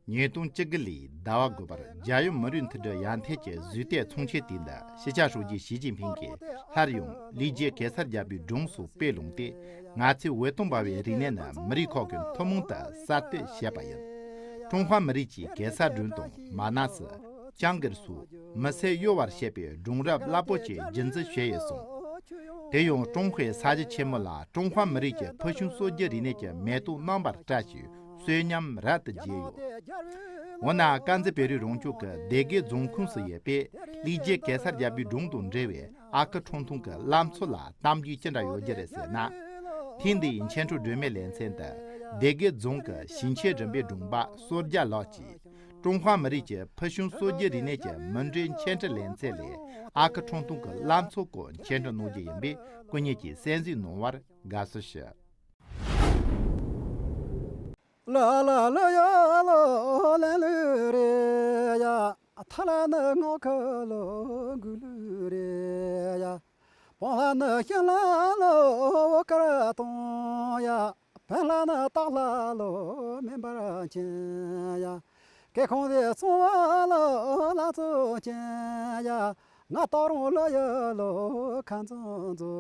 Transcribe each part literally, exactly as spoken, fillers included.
ཉིས་སྟོང་བཅུ་དགུ་ལོའི་ཟླ་བ་དགུ་པར་རྒྱལ་ཡོངས་མི་རིགས་མཐུན་སྒྲིལ་ཡར་ཐོན་གྱི་གཟེངས་རྟགས་མཚོན་ཆ་དེ་འདི་སྤྱི་ཁྱབ་ཧྲུའུ་ཅི་ཞི་ཅིན་ཕིང་གིས་སླར་ཡང་ལི་ཇི་གེ་སར་རྒྱལ་པོའི་སྒྲུང་སོགས་སྤེལ་ལུང་སྟེ། ང་ཚོའི་འོད་སྟོང་འབར་བའི་རིག་གནས་ནི་མི་རིགས་ཁག་གིས་ཐུན་མོང་དུ་གསར་གཏོད་བྱས་པ་ཡིན། ཀྲུང་ཧྭ་མི་རིགས་ཀྱི་གེ་སར་སྒྲུང་དང་མ་ན་སི། ལྕང་གིར་སོགས་མི་ཚེ་གཡོ་བར་བྱེད་པའི་སྒྲུང་རབས་རླབས་པོ་ཆེ་རྒྱུན་འཛིན་བྱས་ཡོད་གསུངས། དེ་ཡང་ཀྲུང་ཧྭའི་ས་གཞི་ཆེན་མོ་ལ་ཀྲུང་ཧྭ་མི་རིགས་ཀྱི་ཕུལ་བྱུང་སྲོལ་རྒྱུན་རིག་གནས་ཀྱི་མེ་ཏོག་རྣམ་པར་བཀྲ་ཞིང་གསོན་ཉམས་རབ་ཏུ་རྒྱས་ཡོད། འོ་ན་དཀར་མཛེས་བོད་རིགས་རང་སྐྱོང་གི་སྡེ་དགེ་རྫོང་ཁོངས་སུ་ཡོད་པའི་ལི་ཇི་གེ་སར་རྒྱལ་པོའི་སྒྲུང་དང་འབྲེལ་བའི་ཨ་ཁུ་ཁྲུང་ཐུང་གི་བླ་མཚོ་ལ་གཏམ་རྒྱུད་ཅི་འདྲ་ཡོད་རྒྱུ་རེད་ཟེར་ན། ཐེངས་འདིའི་འཆད་ཁྲིད་སྒྲོན་མེ་ལེ་ཚན་དུ་སྡེ་དགེ་རྫོང་གི་ཞིང་ཆེན་རིམ་པའི་སྒྲུང་པ་ཟོར་རྒྱ་ལགས་ཀྱིས། ཀྲུང་ཧྭ་མི་རིགས་ཀྱི་ཕུལ་བྱུང་སྲོལ་རྒྱུན་རིག་གནས་ཀྱི་མུ་འབྲེལ་འཆད་ཁྲིད་ལེ་ཚན་ལས་ཨ་ཁུ་ཁྲུང་ཐུང་གི་བླ་མཚོ་སྐོར་འཆད་ཁྲིད་གནང་རྒྱུ་ཡིན་པས་སྐུ་ཉིད་ཀྱིས་གསན་གཟིགས་གནང་བར་དགའ་བསུ་ཞུ། ལ་ལ་ལ་ཡ་ལོ་ལན་ལུ་རེ་ཡ། ཐ་ལ་ནི་ངོ་ཁ་ལོ་གུ་ལུ་རེ་ཡ། པང་ལ་ནི་ཤིང་ལ་ལོ་བོ་ཀར་དང་ཡ། བན་ལ་ནི་སྟག་ལ་ལོ་མེ་འབར་ཆེན་ཡ། སྐད་ཁོང་དེ་སོང་བ་ལོ་ལ་ཚོ་ཆེན་ཡ། ང་སྟག་རོང་ལོ་ཡ་ལོ་ཁ་འཛོང་འཛོ་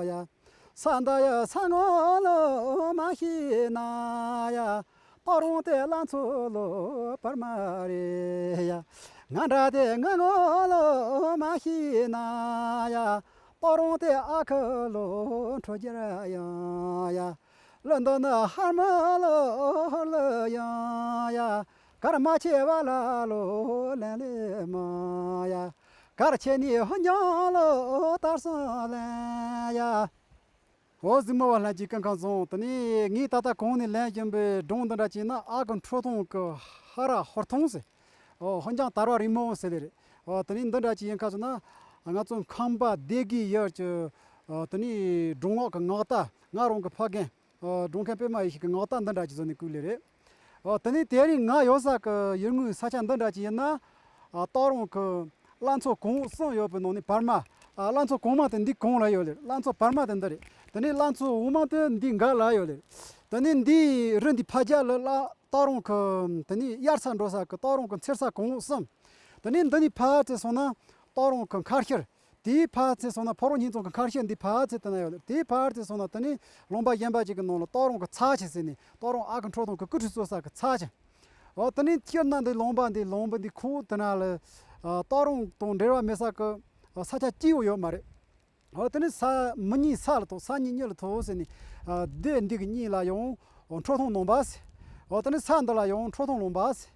ཡ། ས་མདའ་ཡ་ས་ངོ་ལོ་མ་ཤེས་ན་ཡ། སྟག་རོང་དེ་ལ་མཚོ་ལོ་བར་མ་རེད་ཡ། ང་འདྲ་དེ་ང་ངོ་ལོ་མ་ཤེས་ན་ཡ། སྟག་རོང་དེ་ཨ་ཁུ་ལོ་འཕྲོད་རྒྱུར་ཡང་ཡ། ལོ་འདི་ནི་ཧར་མ་ལོ་ཧོར་ལོ་ཡང་ཡ། གར་མ་ཆེ་བ་ལ་ལོ་ལན་ལེ་མ་ཡ། གར་ཆེ་ནི་ཧོ་ཉང་ལོ་དར་སོང་ལན་ཡ། འོ་གཟིགས་མོ་བ་ལྷན་རྒྱས་སྐུ་ཁམས་བཟང་། དེ་ནས་ངས་ད་ལྟ་གོང་ནས་ལེན་བཞིན་པའི་སྒྲུང་འདི་འདྲ་བྱས་ན་ཨ་ཁུ་ཁྲོ་ཐུང་གི་ཧ་ར་ཧོར་ཐུང་ཟེར། འོ་ཧོན་ཅང་དར་བ་རིང་མོ་ཟེར་ལེ་རེད། འོ་དེ་ནས་འདི་འདྲ་ཅིག་ཡིན་ཁ་ཚོ་ན་ང་ཚོ་ཁམས་པ་སྡེ་དགེ་ཡུལ་གྱི་འོ་དེ་ནས་སྒྲུང་ངག་གི་ངག་རྟ་ང་རང་གི་ཕ་རྒན་འོ་སྒྲུང་མཁན་པད་མ་ཡེ་ཤེས་ཀྱི་ངག་རྟ་འདི་འདྲ་ཅིག་བཟོས་ནས་བསྐུར་ལེ་རེད། འོ་དེ་ནས་དེ་རིང་ང་ཡོད་ས་གི་ཡུལ་དངོས་ས་ཆ་འདི་འདྲ་ཅིག་ཡིན་ན་སྟག་རོང་གི་བླ་མཚོ་གོང་འོག་གསུམ་ཡོད་པའི་ནང་ནས་བར་མ། ཨ་བླ་མཚོ་གོང་མ་དེ་འདི་གོང་ལ་ཡོད་ལེ། བླ་མཚོ་བར་མ་དེ་འདི་རེད། དེ་ནས་བླ་མཚོ་འོག་མ་དེ་འདི་འགག་ལ་ཡོད་ལེ། དེ་ནས་འདི་རི་འདི་ཕ་རྒྱ་ལ་ལ་སྟག་རོང་གི་དེ་ནས་དབྱར་ས་འགྲོ་ས་གི་སྟག་རོང་གི་མཚེར་ས་གོང་འོག་གསུམ། དེ་ནས་འདི་ནས་ཕར་ཚུར་སོང་ན་སྟག་རོང་གི་མཁར་ཤར། དེའི་ཕར་ཚུར་སོང་ན་ཕ་རོ་ཉིན་ཚང་གི་མཁར་ཤར་འདི་ཕར་ཚུར་དེ་ན་ཡོད་ལེ། དེའི་ཕར་ཚུར་སོང་ན་དེ་ནས་ལུང་པ་གཞན་པ་ཅིག་གི་ནང་ལ་སྟག་རོང་གི་ཚ་ཆེ་ཟེར་ནས་སྟག་རོང་ཨ་ཁུ་ཁྲོ་ཐུང་གི་སྐུ་ཁྲུས་གསོལ་ས་གི་ཚ་ཆེ། འོ་དེ་ནས་སྤྱིར་ན་འདི་ལུང་པ་འདི་ལུང་པ་འདི་ཁོ་དེ་ན་ལ་ཨ་སྟག་རོང་དང་འབྲེལ་བ་མེད་ས་གི་ཨ་ས་ཆ་སྐྱིད་པོ་ཡོད་མ་རེད། འོ་དེ་ནས་ས་མི་གཉིས་ས་ལ་ཐོགས། ས་གཉིས་མྱི་ལ་ཐོགས་ཟེར་ནས་ཨ་སྡེ་འདི་གི་གཉིས་ལ་ཡང་ཁྲོ་ཐུང་ལུང་པ་ཟེར། འོ་དེ་ནས་ས་འདི་ལ་ཡང་ཁྲོ་ཐུང་ལུང་པ་ཟེར།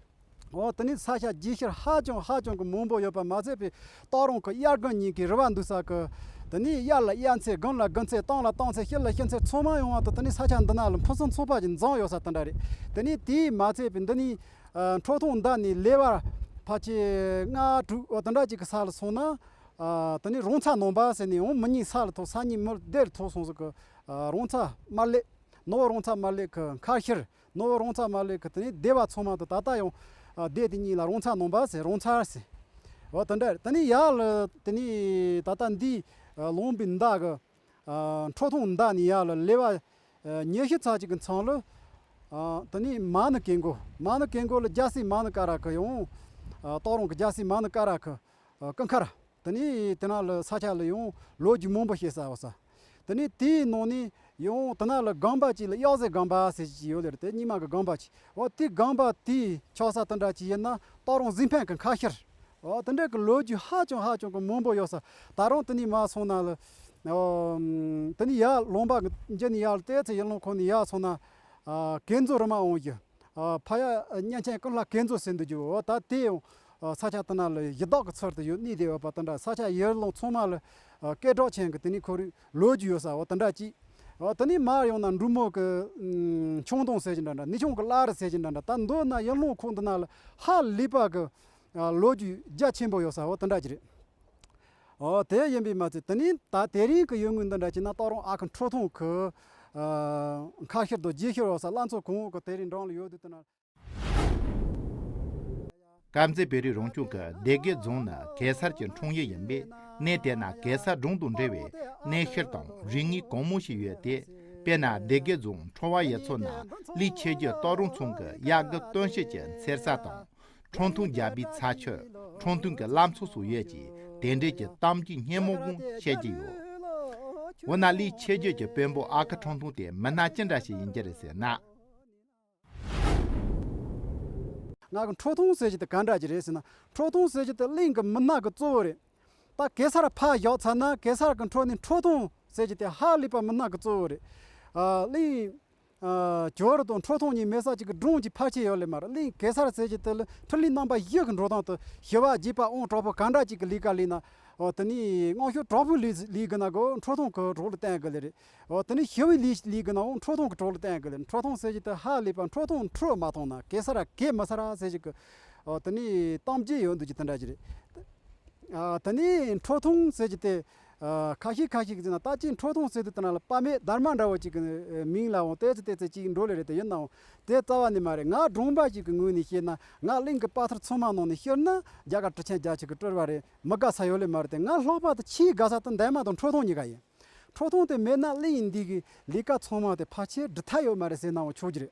འོ་དེ་ནས་ས་ཆ་རྒྱུས་ཤར་ཧ་ཅང་ཧ་ཅང་གི་མང་པོ་ཡོད་པ་མ་ཟད་པའི་སྟག་རོང་གི་དབྱར་དགུན་གཉིས་ཀྱི་རི་བ་འདུག་ས་གི། དེ་ནས་དབྱར་ལ་དབྱར་མཚེས། དགུན་ལ་དགུན་མཚེས། སྟོན་ལ་སྟོན་མཚེས། ཤར་ལ་ཤར་མཚེས། ཚང་མ་ཡོང་བ་དང་དེ་ནས་ས་ཆ་འདི་ན་ལ་ཕུན་སུམ་ཚོགས་པ་ཅིག་འཛོམས་ཡོད་ས་དེ་འདྲ་རེད། དེ་ནས་དེས་མ་ཚད་པའི་འདི་ནས་ཨ་ཁྲོ་ཐུང་འདི་ནས་ལེ་བར་ཕལ་ཆེར་ལྔ་དྲུག་འོ་དེ་འདྲ་ཅིག་གི་ས་ལ་སོང་ན་ཨ་དེ་ནས་རོང་ཚ་ནང་པ་ཟེར་ནས་འོང་མི་གཉིས་ས་ལ་ཐོགས། ས་གཉིས་མི་སྡེ་ལ་ཐོགས་སོང་ཟིག་གི། ཨ་རོང་ཚ་དམར་ལེབ། ནོར་བུ་རོང་ཚ་དམར་ལེབ་གི་མཁར་ཤར། ནོར་བུ་རོང་ཚ་དམར་ལེབ་གི་དེ་ནས་སྡེ་བ་ཚང་མ་དང་ད་ལྟ་ཡང་ཨ་སྡེ་དེ་གཉིས་ལ་རོང་ཚ་ནང་པ་ཟེར། རོང་ཚ་ཟེར། འོ་དེ་འདྲ་རེད། དེ་ནས་ཡར་ལ་དེ་ནས་ད་ལྟ་འདི་ཨ་ལུང་པའི་མདའ་གི་ཨ་ཁྲོ་ཐུང་མདའ་ནས་ཡར་ལ་ལེ་བ་ཨ་ཉི་ཤུ་ཙམ་ཅིག་གི་མཚམས་ལ་ཨ་དེ་ནས་མ་ཎི་གན་གོ། མ་ཎི་གན་གོ་ལ་རྒྱལ་སྲས་མ་ཎི་ཀ་ར་གི་ཡང་ཨ་སྟག་རོང་གི་རྒྱལ་སྲས་མ་ཎི་ཀ་ར་གི་ཨ་སྐུ་མཁར། དེ་ནས་དེ་ན་ལ་ས་ཆ་ལ་ཡང་ལོ་རྒྱུས་མང་པོ་བཤད་ས་འོ་ས། དེ་ནས་དེའི་ནང་ནས་ཡང་དེ་ན་ལ་སྒང་པ་ཅིག་ལ་གཡག་རྫི་སྒང་པ་ཟེར་ཅིག་ཡོད་ལེ་རེད། དེ་རྙིང་མ་གི་སྒང་པ་ཅིག་འོ་དེ་སྒང་པ་དེའི་ཆགས་ས་དེ་འདྲ་ཅིག་ཡིན་ན་སྟག་རོང་གཟིག་འཕེན་གི་མཁར་ཤར། འོ་དེ་འདྲ་གི་ལོ་རྒྱུས་ཧ་ཅང་ཧ་ཅང་གི་མང་པོ་ཡོད་ས། ད་རུང་དེ་ནས་མར་སོང་ན་ལ་འོ་དེ་ནས་ཡར་ལུང་པ་གི་འཇིག་ནས་ཡར་ལ་བལྟས་ཚེ་ཡར་ལུང་ཁོ་ནས་ཡར་སོང་ན་ཨ་གན་རྫོང་རི་མ་འོང་རྒྱུ། ཨ་ཕ་ཡ་གཉན་ཆེན་ཀུན་ལྷ་གན་རྫོང་ཟེར་འདུག་རྒྱུ། འོ་ད་དེ་ཡང་ཨ་ས་ཆ་དེ་ན་ལ་གཞི་བདག་གི་ཚུལ་དུ་ཡོད་གནས་བསྡད་ཡོད་པ་དེ་འདྲ། ས་ཆ་ཡར་ལུང་ཚང་མ་ལ་ཨ་སྐད་གྲགས་ཅན་གི་དེ་ནས་ཁོར་ཡུག་ལོ་རྒྱུས་ཡོད་ས་འོ་དེ་འདྲ་ཅིག་འོ་དེ་ནས་མར་ཡོང་ན་འབྲུག་མོ་གི་ཨམ་ཆུང་དུང་ཟེར་གྱི་འདྲ་འདྲ། ནི་ཆུང་གི་བླ་རི་ཟེར་གྱི་འདྲ་འདྲ། ད་མདོར་ན་ཡར་ལུང་ཁུག་འདི་ན་ལ་ཧ་ལས་པ་གི་ཨ་ལོ་རྒྱུས་རྒྱ་ཆེན་པོ་ཡོད་ས་འོ་དེ་འདྲ་ཅིག་རེད། འོ་དེ་ཡིན་པས་མ་ཚད་དེ་ནས་ད་དེ་རིང་གི་ཡུལ་དངོས་འདི་འདྲ་བྱས་ན་སྟག་རོང་ཨ་ཁུ་ཁྲོ་ཐུང་གི་ཨ་མཁར་ཤར་དང་རྗེས་ཤུལ་འོ་ས་བླ་མཚོ་གོང་འོག་གི་དེ་རིང་འགྲམ་ལ་ཡོད་དུས་དེ་ན། དཀར་མཛེས་བོད་རིགས་རང་སྐྱོང་གི་སྡེ་དགེ་རྫོང་ནི་གེ་སར་གྱི་འཁྲུངས་ཡུལ་ཡིན་པས་གནས་དེ་ན་གེ་སར་སྒྲུང་དང་འབྲེལ་བའི་གནས་བཤད་དང་རིག་གནས་གང་མང་ཞིག་ཡོད་དེ། དཔེར་ན་སྡེ་དགེ་རྫོང་ཁྲོམ་བ་ཡུལ་ཚོ་ནང་ལི་ཆོས་རྒྱལ་སྟག་རོང་ཚང་གི་གཡག་དགུ་སྟོན་ཤུལ་གྱི་འཚེར་ས་དང་། ཁྲོམ་ཐུང་རྒྱག་པའི་ཚ་ཆུ། ཁྲོམ་ཐུང་གི་བླ་མཚོ་སོགས་ཡོད་ཅིང་དེ་འདྲའི་གི་གཏམ་རྒྱུད་སྙན་མོ་གང་བཤད་ཀྱི་ཡོད། འོ་ན་ལི་ཆོས་རྒྱལ་གྱི་དཔོན་པོ་ཨ་ཁུ་ཁྲོམ་ཐུང་དེ་མི་སྣ་ཅི་འདྲ་ཞིག་ཡིན་གྱི་རེད་ཟེར་ན། ང་གི་ཁྲོམ་ཐུང་ཟེར་གྱི་དེ་ག་འདྲ་ཅིག་རེད་ཟེར་ན། ཁྲོམ་ཐུང་ཟེར་གྱི་དེ་གླིང་གི་མི་སྣ་གི་གཙོ་བོ་རེད། ད་གེ་སར་ཕར་བཞག་ཚར་ན་གེ་སར་གི་འཕྲོ་ནས་ཁྲོམ་ཐུང་ཟེར་གྱི་དེ་ཧ་ལས་པ་མི་སྣ་གི་གཙོ་བོ་རེད། ཨ་གླིང་ཨ་ཇོ་རུ་དང་ཁྲོམ་ཐུང་གཉིས་མེད་ས་ཅིག་གི་སྒྲུང་གི་ཕལ་ཆེར་ཡོད་ལེ་མ་རེད། གླིང་གེ་སར་ཟེར་གྱི་དེ་ལ་འཕྲིན་ལས་རྣམ་པ་བཞི་གི་འགྲོ་སྟངས་དུ་ཞི་བ་རྒྱས་པ་དབང་དྲག་པོ་ག་འདྲ་ཅིག་གི་ལས་ཀ་ལས་ན། ཨོ་དེ་ནས་མངོན་ཤུགས་དྲག་པོའི་ལས་ལས་གི་ན་གོ་ཁྲོམ་ཐུང་གི་གྲོགས་ལ་བསྟན་གི་ལེ་རེད། ཨོ་དེ་ནས་ཞི་བའི་ལས་ལས་གི་ན་འོང་ཁྲོམ་ཐུང་གི་གྲོགས་ལ་བསྟན་གི་ལེ། ཁྲོམ་ཐུང་ཟེར་གྱི་དེ་ཧ་ལས་པ་ཁྲོམ་ཐུང་ཁྲོ་མ་ཐོང་ན་གེ་སར་གེ་མི་སར་ཟེར་གྱི་གི། ཨོ་དེ་ནས་གཏམ་རྒྱུད་ཡོད་འདུག་གི་དེ་འདྲ་ཅིག་རེད། ཨ་དེ་ནས་ཁྲོམ་ཐུང་ཟེར་གྱི་དེ། ཨ་ཁ་ཤས་ཁ་ཤས་ཀྱིས་ན་ད་ཅིག་ཁྲོམ་ཐུང་ཟེར་དུས་དེ་ན་ལ་པ་མེ་སྡར་མ་འདྲ་བོ་ཅིག་གི་མིང་ལའང་ཏོག་ཙམ་ཏོག་ཙམ་ཅིག་འགྲོ་ལེ་རེད། དེ་ཡིན་ནའང་དེ་རྩ་བ་ནས་མ་རེད། ང་སྒྲུང་པ་ཅིག་གི་ངོས་ནས་བཤད་ན་ང་གླིང་གི་དཔའ་ཐར་ཚང་མ་ནང་ནས་སྤྱིར་ན་རྒྱ་གར་གྲུ་ཆེན་རྒྱ་ཆེ་གི་སྤྲུལ་བ་རེད། མི་དགའ་ས་ཡོད་ལེ་མ་རེད། དེ་ང་ལྷག་པར་དུ་ཆེས་དགའ་ས་དེ་འདན་མ་དང་ཁྲོམ་ཐུང་གཉིས་ཀ་ཡིན། ཁྲོམ་ཐུང་དེ་མེད་ན་གླིང་འདི་གི་ལས་ཀ་ཚང་མ་དེ་ཕལ་ཆེར་འགྲུབ་ཐབས་ཡོད་མ་རེད་ཟེར་ནའང་ཆོག་གི་རེད།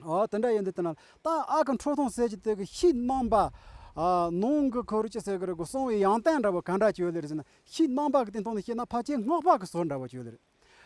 ཨོ་དེ་འདྲ་ཡིན་དུས་དེ་ན་ད་ཨ་ཁུ་ཁྲོམ་ཐུང་ཟེར་གྱི་དེ་གི་ཕྱིའི་རྣམ་པ། ཨ་ནང་གི་ཁོ་རུ་ཅི་ཟེར་གི་རེད་གོ། གསང་བའི་ཡང་སྟེང་འདྲ་བོ་ག་འདྲ་ཅིག་ཡོད་ལེ་རེད་ཟེར་ན། ཕྱིའི་རྣམ་པ་གི་སྟེང་ཐོག་ནས་བཤད་ན་ཕལ་ཆེར་སྔགས་པ་གི་ཟོལ་འདྲ་བོ་ཅིག་ཡོད་ལེ་རེད།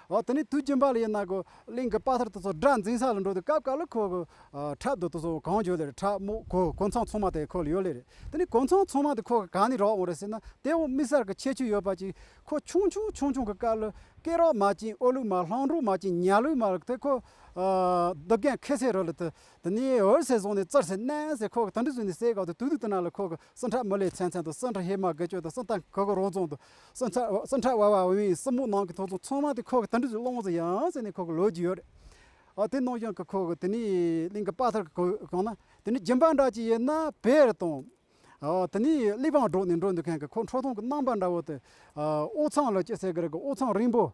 ཨོ་དེ་ནས་དུས་རྒྱུན་པ་ལ་ཡིན་ན་གོ་གླིང་གི་དཔའ་ཐར་དེ་ཚོ་དགྲ་འཛིང་ས་ལ་འགྲོ་དུས་སྐབས་སྐབས་ལ་ཁོ་གི་ཨ་ཁྲབ་རྡོ་དེ་ཚོ་གང་ཡོད་ལེ་རེད། ཁྲབ་རྨོག་གོ་གོ་མཚམས་ཚང་མ་དེ་ཁོ་ལ་ཡོད་ལེ་རེད། དེ་ནས་གོ་མཚམས་ཚང་མ་དེ་ཁོ་གི་ག་ནས་རག་འོང་རེད་ཟེར་ན། དེ་འོ་དམིགས་བསལ་གྱི་ཁྱད་ཆོས་ཡོད་པ་ཅིག་ཁོ་ཆུང་ཆུང་ཆུང་ཆུང་གི་སྐབས་ལ་སྐེ་རགས་མ་བཅིངས། ཨོ་ལུག་མ་ལྷང་འགྲོ་མ་བཅིངས། ཉ་ལུག་མ་ལུག་དེ་ཁོ་ཨ་སྡུག་རྒན་ཁེ་སེ་རུ་ལ་དེ་དེ་ནས་འོད་ཟེར་བཟུང་ནས་ཙིར་ཟེར་ནན་ཟེར་ཁོ་གི་དེ་འདྲ་བཟོས་ནས་བསད་གོ། དེ་དུས་དུས་དེ་ན་ལ་ཁོ་གི་སྲིན་ཁྲག་མི་ལའི་མཚན་མཚན་དང་། སྲིན་ཁྲག་ཧེ་མ་དགུ་བཅུ་དང་། སྲིན་ཐང་གི་གོ་རོ་རྫོང་དང་། སྲིན་ཁྲག་སྲིན་ཁྲག་བ་བ་བ་བའི་སྲིན་མོ་ནང་གི་ཐོག་ཚོ་ཚང་མ་དེ་ཁོ་གི་དེ་འདྲ་བཟོས་སློང་ཟེར་ཡང་ཟེར་ནས་ཁོ་གི་ལོ་རྒྱུས་ཡོད་རེད། ཨ་དེ་ནང་བཞིན་གི་ཁོ་གི་དེ་ནས་གླིང་གི་དཔའ་ཐར་གི་གོ་གང་ན་དེ་ནས་སྦྱིན་པ་འདྲ་ཅིག་ཡིན་ན་བེར་དང་། ཨོ་དེ་ནས་གླེགས་བམ་སྒྲོག་ནས་འགྲོ་འདུག་མཁན་གྱི་ཁོ་ཁྲོམ་ཐུང་གི་རྣམ་པ་འདྲ་བོ་དེ། ཨ་དབུ་ཚང་ལ་ཅི་ཟེར་གི་རེད་གི། དབུ་ཚང་རིང་པོ།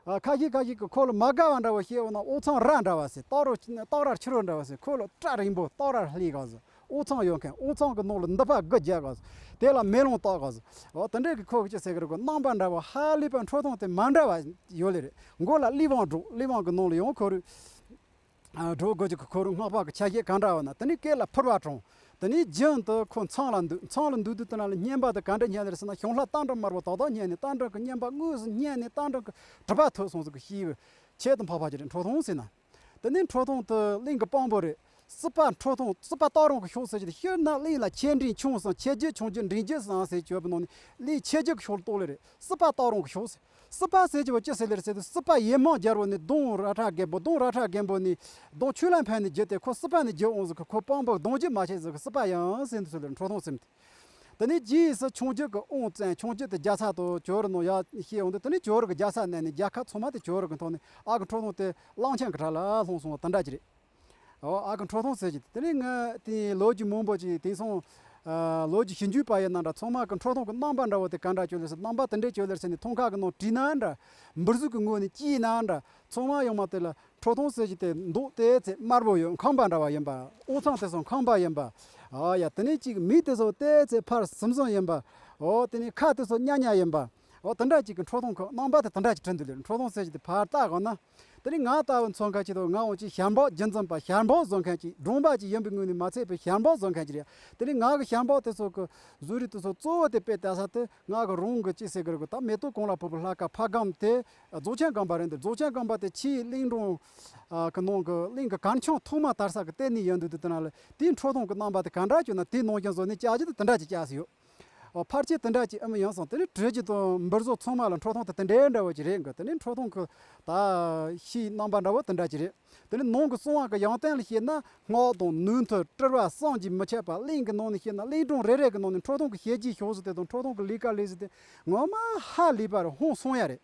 ཨ་ཁ་ཤས་ཁ་ཤས་ཀྱིས་ཁོ་ལ་མ་དགའ་བ་འདྲ་བོ་བཤད་འོང་ན། དབུ་ཚང་རྭ་འདྲ་བ་ཟེར། སྟག་རོ་སྟག་རྭ་ཁྱི་རོ་འདྲ་བ་ཟེར། ཁོ་ལ་སྐྲ་རིང་པོ་སྟག་རྭ་ལྷས་ག་ཟེར། དབུ་ཚང་ཡོད་མཁན། དབུ་ཚང་གི་ནང་ལ་མདུད་པ་དགུ་རྒྱག་ག་ཟེར། དེ་ལ་མེ་ལོང་བཏགས་ག་ཟེར། འོ་དེ་འདྲའི་གི་ཁོ་གི་ཅི་ཟེར་གི་རེད་གི། རྣམ་པ་འདྲ་བོ་ཧ་ལས་པ་ཁྲོམ་ཐུང་དེ་མ་འདྲ་བ་ཡོད་ལེ་རེད། མགོ་ལ་གླེགས་བམ་སྒྲོག་གླེགས་བམ་གི་ནང་ལ་ཡང་ཁོ་རུ། ཨ་སྒྲོག་དགོས་ཀྱི་ཁོ་རང་སྔགས་པ་གི་ཆ་ཤས་ག་འདྲ་བ་ན། དེ་ནས་སྐེ་ལ་ཕུར་བ་དྲངས། དེ་ནས་རྒྱུན་དུ་ཁོ་མཚམས་ལ་འདུག་མཚམས་ལ་འདུག་དུས་དེ་ན་ལ་བསྙེན་པ་དེ་ག་འདྲ་བསྙེན་ལེ་རེད་ཟེར་ན། གཞུང་ལྷ་རྟ་མགྲིན་དམར་པོ་དག་དག་བསྙེན་ནས། རྟ་མགྲིན་གྱི་བསྙེན་པ་དངོས་སུ་བསྙེན་ནས་རྟ་མགྲིན་གྱི་གྲུབ་པ་ཐོབ་སོང་ཟེར་གི་ཤེས་པའི་ཆེད་དུ་འཕགས་པ་ཅིག་རེད། ཁྲོམ་ཐུང་ཟེར་ན། དེ་ནས་ཁྲོམ་ཐུང་དེ་གླིང་གི་དཔང་པོ་རེད། སྲིད་པ་ཁྲོམ་ཐུང་སྲིད་པ་སྟག་རོང་གི་ཕྱོགས་ཟེར་གྱི་དེ། སྤྱིར་ན་གླིང་ལ་ཆེ་འབྲིང་ཆུང་གསུམ། ཆེ་རྒྱུད་ཆུང་རྒྱུད་འབྲིང་རྒྱུད་གསུམ་ཟེར་གྱི་ཡོད་པའི་ནང་ནས་གླིང་ཆེ་རྒྱུད་ཀྱི་ཕྱོགས་ལ་གཏོགས་ལེ་རེད། སྲིད་པ་སྟག་རོང་གི་ཕྱོགས་ཟེར། སྲིད་པ་ཟེར་གྱི་བ་ཅི་ཟེར་ལེ་རེད་ཟེར་དུས། སྲིད་པ་ཡེ་མང་རྒྱལ་པོ་ནས་གདོང་ར་ཁྲ་རྒན་པོ། གདོང་ར་ཁྲ་རྒན་པོ་ནས་གདོང་ཆོས་ལ་ཕན་ནས་རྒྱུ་དེ་ཁོ་སྲིད་པ་ནས་རྒྱུ་འོང་ཟེར་གི། ཁོ་དཔང་པོ་གདོང་རྒྱུ་མ་ཆད་ཟེར་གི། སྲིད་པ་ཡང་ཟེར་འདུག་ཟེར་ལེ་ཁྲོམ་ཐུང་ཟེར་མི་དེ། དེ་ནས་རྗེས་སུ་ཆུང་རྒྱུད་ཀྱི་དབང་བཙན། ཆུང་རྒྱུད་དེ་རྒྱལ་ས་དང་ཇོ་རུ་ནང་ཡར་བཤད་འོང་དུས། དེ་ནས་ཇོ་རུ་གི་རྒྱལ་ས་མནན་ནས་རྒྱལ་ཁབ་ཚང་མ་དེ་ཇོ་རུ་གི་ཐོག་ནས་ཨ་གི་ཁྲོམ་ཐུང་དེ་གླང་ཆེན་གི་གྲལ་ལ་ལྷུང་སོང་བ་དེ་འདྲ་ཅིག་རེད། ཨོ་ཨ་གི་ཁྲོམ་ཐུང་ཟེར་གྱི་དེ་ནས་ང་དེ་ལོ་རྒྱུས་མང་པོ་ཅིག་དེང་སང་ཨ་ལོ་རྒྱུས་ཞིབ་འཇུག་པ་ཡིན་ན་འདྲ། ཚང་མ་གི་ཁྲོམ་ཐུང་གི་རྣམ་པ་འདྲ་བོ་དེ་ག་འདྲ་ཅིག་ཡོད་ལེ་ཟེར། རྣམ་པ་དེ་འདྲ་ཅིག་ཡོད་ལེ་ཟེར་ནས་འཐུང་ཁ་གི་ནང་བྲིས་ན་འདྲ། འབུར་གཟུགས་གི་ངོས་ནས་བཅད་ན་འདྲ། ཚང་མ་ཡོང་མ་དེ་ལ་ཁྲོམ་ཐུང་ཟེར་གྱི་དེ་མདོག་དེ་ཚེ་དམར་པོ་ཡོད། ཁང་པ་འདྲ་བ་ཡིན་པ། དབུ་ཚང་དེ་ཚོ་ཁང་པ་ཡིན་པ། ཨ་ཡ་དེ་ནས་ཅིག་མིག་དེ་ཚོ་དེ་ཚེ་ཕར་ཟུམ་ཟུམ་ཡིན་པ། ཨོ་དེ་ནས་ཁ་དེ་ཚོ་གཉའ་གཉའ་ཡིན་པ། ཨོ་དེ་འདྲ་ཅིག་གི་ཁྲོམ་ཐུང་གི་རྣམ་པ་དེ་དེ་འདྲ་ཅིག་བྲིས་འདུག་ལེ། ཁྲོམ་ཐུང་ཟེར་གྱི་དེ་ཕར་ལྟ་གོ་ན། དེ་ནས་ང་ལྟ་བུ་ཚོ་ག་ཅིག་དང་། ང་འོང་ཅིག་ཞལ་འབག་རྒྱུན་འཛིན་པ། ཞལ་འབག་བཟོ་མཁན་ཅིག་སྒྲུང་པ་ཅིག་ཡིན་པའི་ངོས་ནས་མ་ཚད་པའི་ཞལ་འབག་བཟོ་མཁན་ཅིག་རེད། དེ་ནས་ང་གི་ཞལ་འབག་དེ་ཚོ་གི་བཟོ་རིག་དེ་ཚོ་གཙོ་བོ་དེ་དཔེ་ལྟ་ས་དེ། ང་གི་རང་གི་ཅི་ཟེར་གི་རེད་གི། ད་མེ་ཏོག་གང་ལ་ཕོག་པའི་ལྷ་ཁང་ཕ་སྒམ་དེ་རྫོགས་ཆེན་སྒམ་པ་རེད་འདུག་རྫོགས་ཆེན་སྒམ་པ་དེ་ཆེས་གླིང་སྒྲུང་གི་ནང་གི་གླིང་གི་གར་ཆུང་ཐོག་མ་དར་ས་གི་ལྟེ་གནས་ཡིན་འདུག་དུས་དེ་ན་ལ་དེའི་ཁྲོམ་ཐུང་གི་རྣམ་པ་དེ་ག་འདྲ་བྱུང་ན། དེའི་ནང་བཞིན་བཟོ་ནས་ཅག་ཅིག་དེ་དེ་འདྲ་ཅིག་བཅག་སྲིད་ཡོད། ཨོ་ཕལ་ཆེར་དེ་འདྲ་ཅིག་ཨེ་མ་ཡིན་སོང་། དེ་ནས་བྲིས་རྒྱུ་དང་འབུར་བཟོ་ཚང་མ་ལ་ཁྲོམ་ཐུང་དེ་དེ་འདྲའི་འདྲ་བོ་ཅིག་རེད་གི། དེ་ནས་ཁྲོམ་ཐུང་གི་ད་ཕྱིའི་རྣམ་པ་འདྲ་བོ་དེ་འདྲ་ཅིག་རེད། དེ་ནས་ནང་གི་གསང་བ་གི་ཡང་སྟེང་ལ་བཤད་ན། སྔགས་དང་ནུས་མཐུ་སྤྲུལ་པ་བསམ་གྱིས་མི་ཁྱབ་པ། གླིང་གི་ནང་ནས་བཤད་ན་གླིང་སྒྲུང་རེ་རེ་གི་ནང་ནས་ཁྲོམ་ཐུང་གི་བཤད་རྒྱུའི་ཕྱོགས་སུ་དེ་དང་ཁྲོམ་ཐུང་གི་ལས་ཀ་ལས་ཟིན་དེ་ངོ་མ་ཧ་ལས་པ་རེད། ཧང་སང་ཡ་རེད།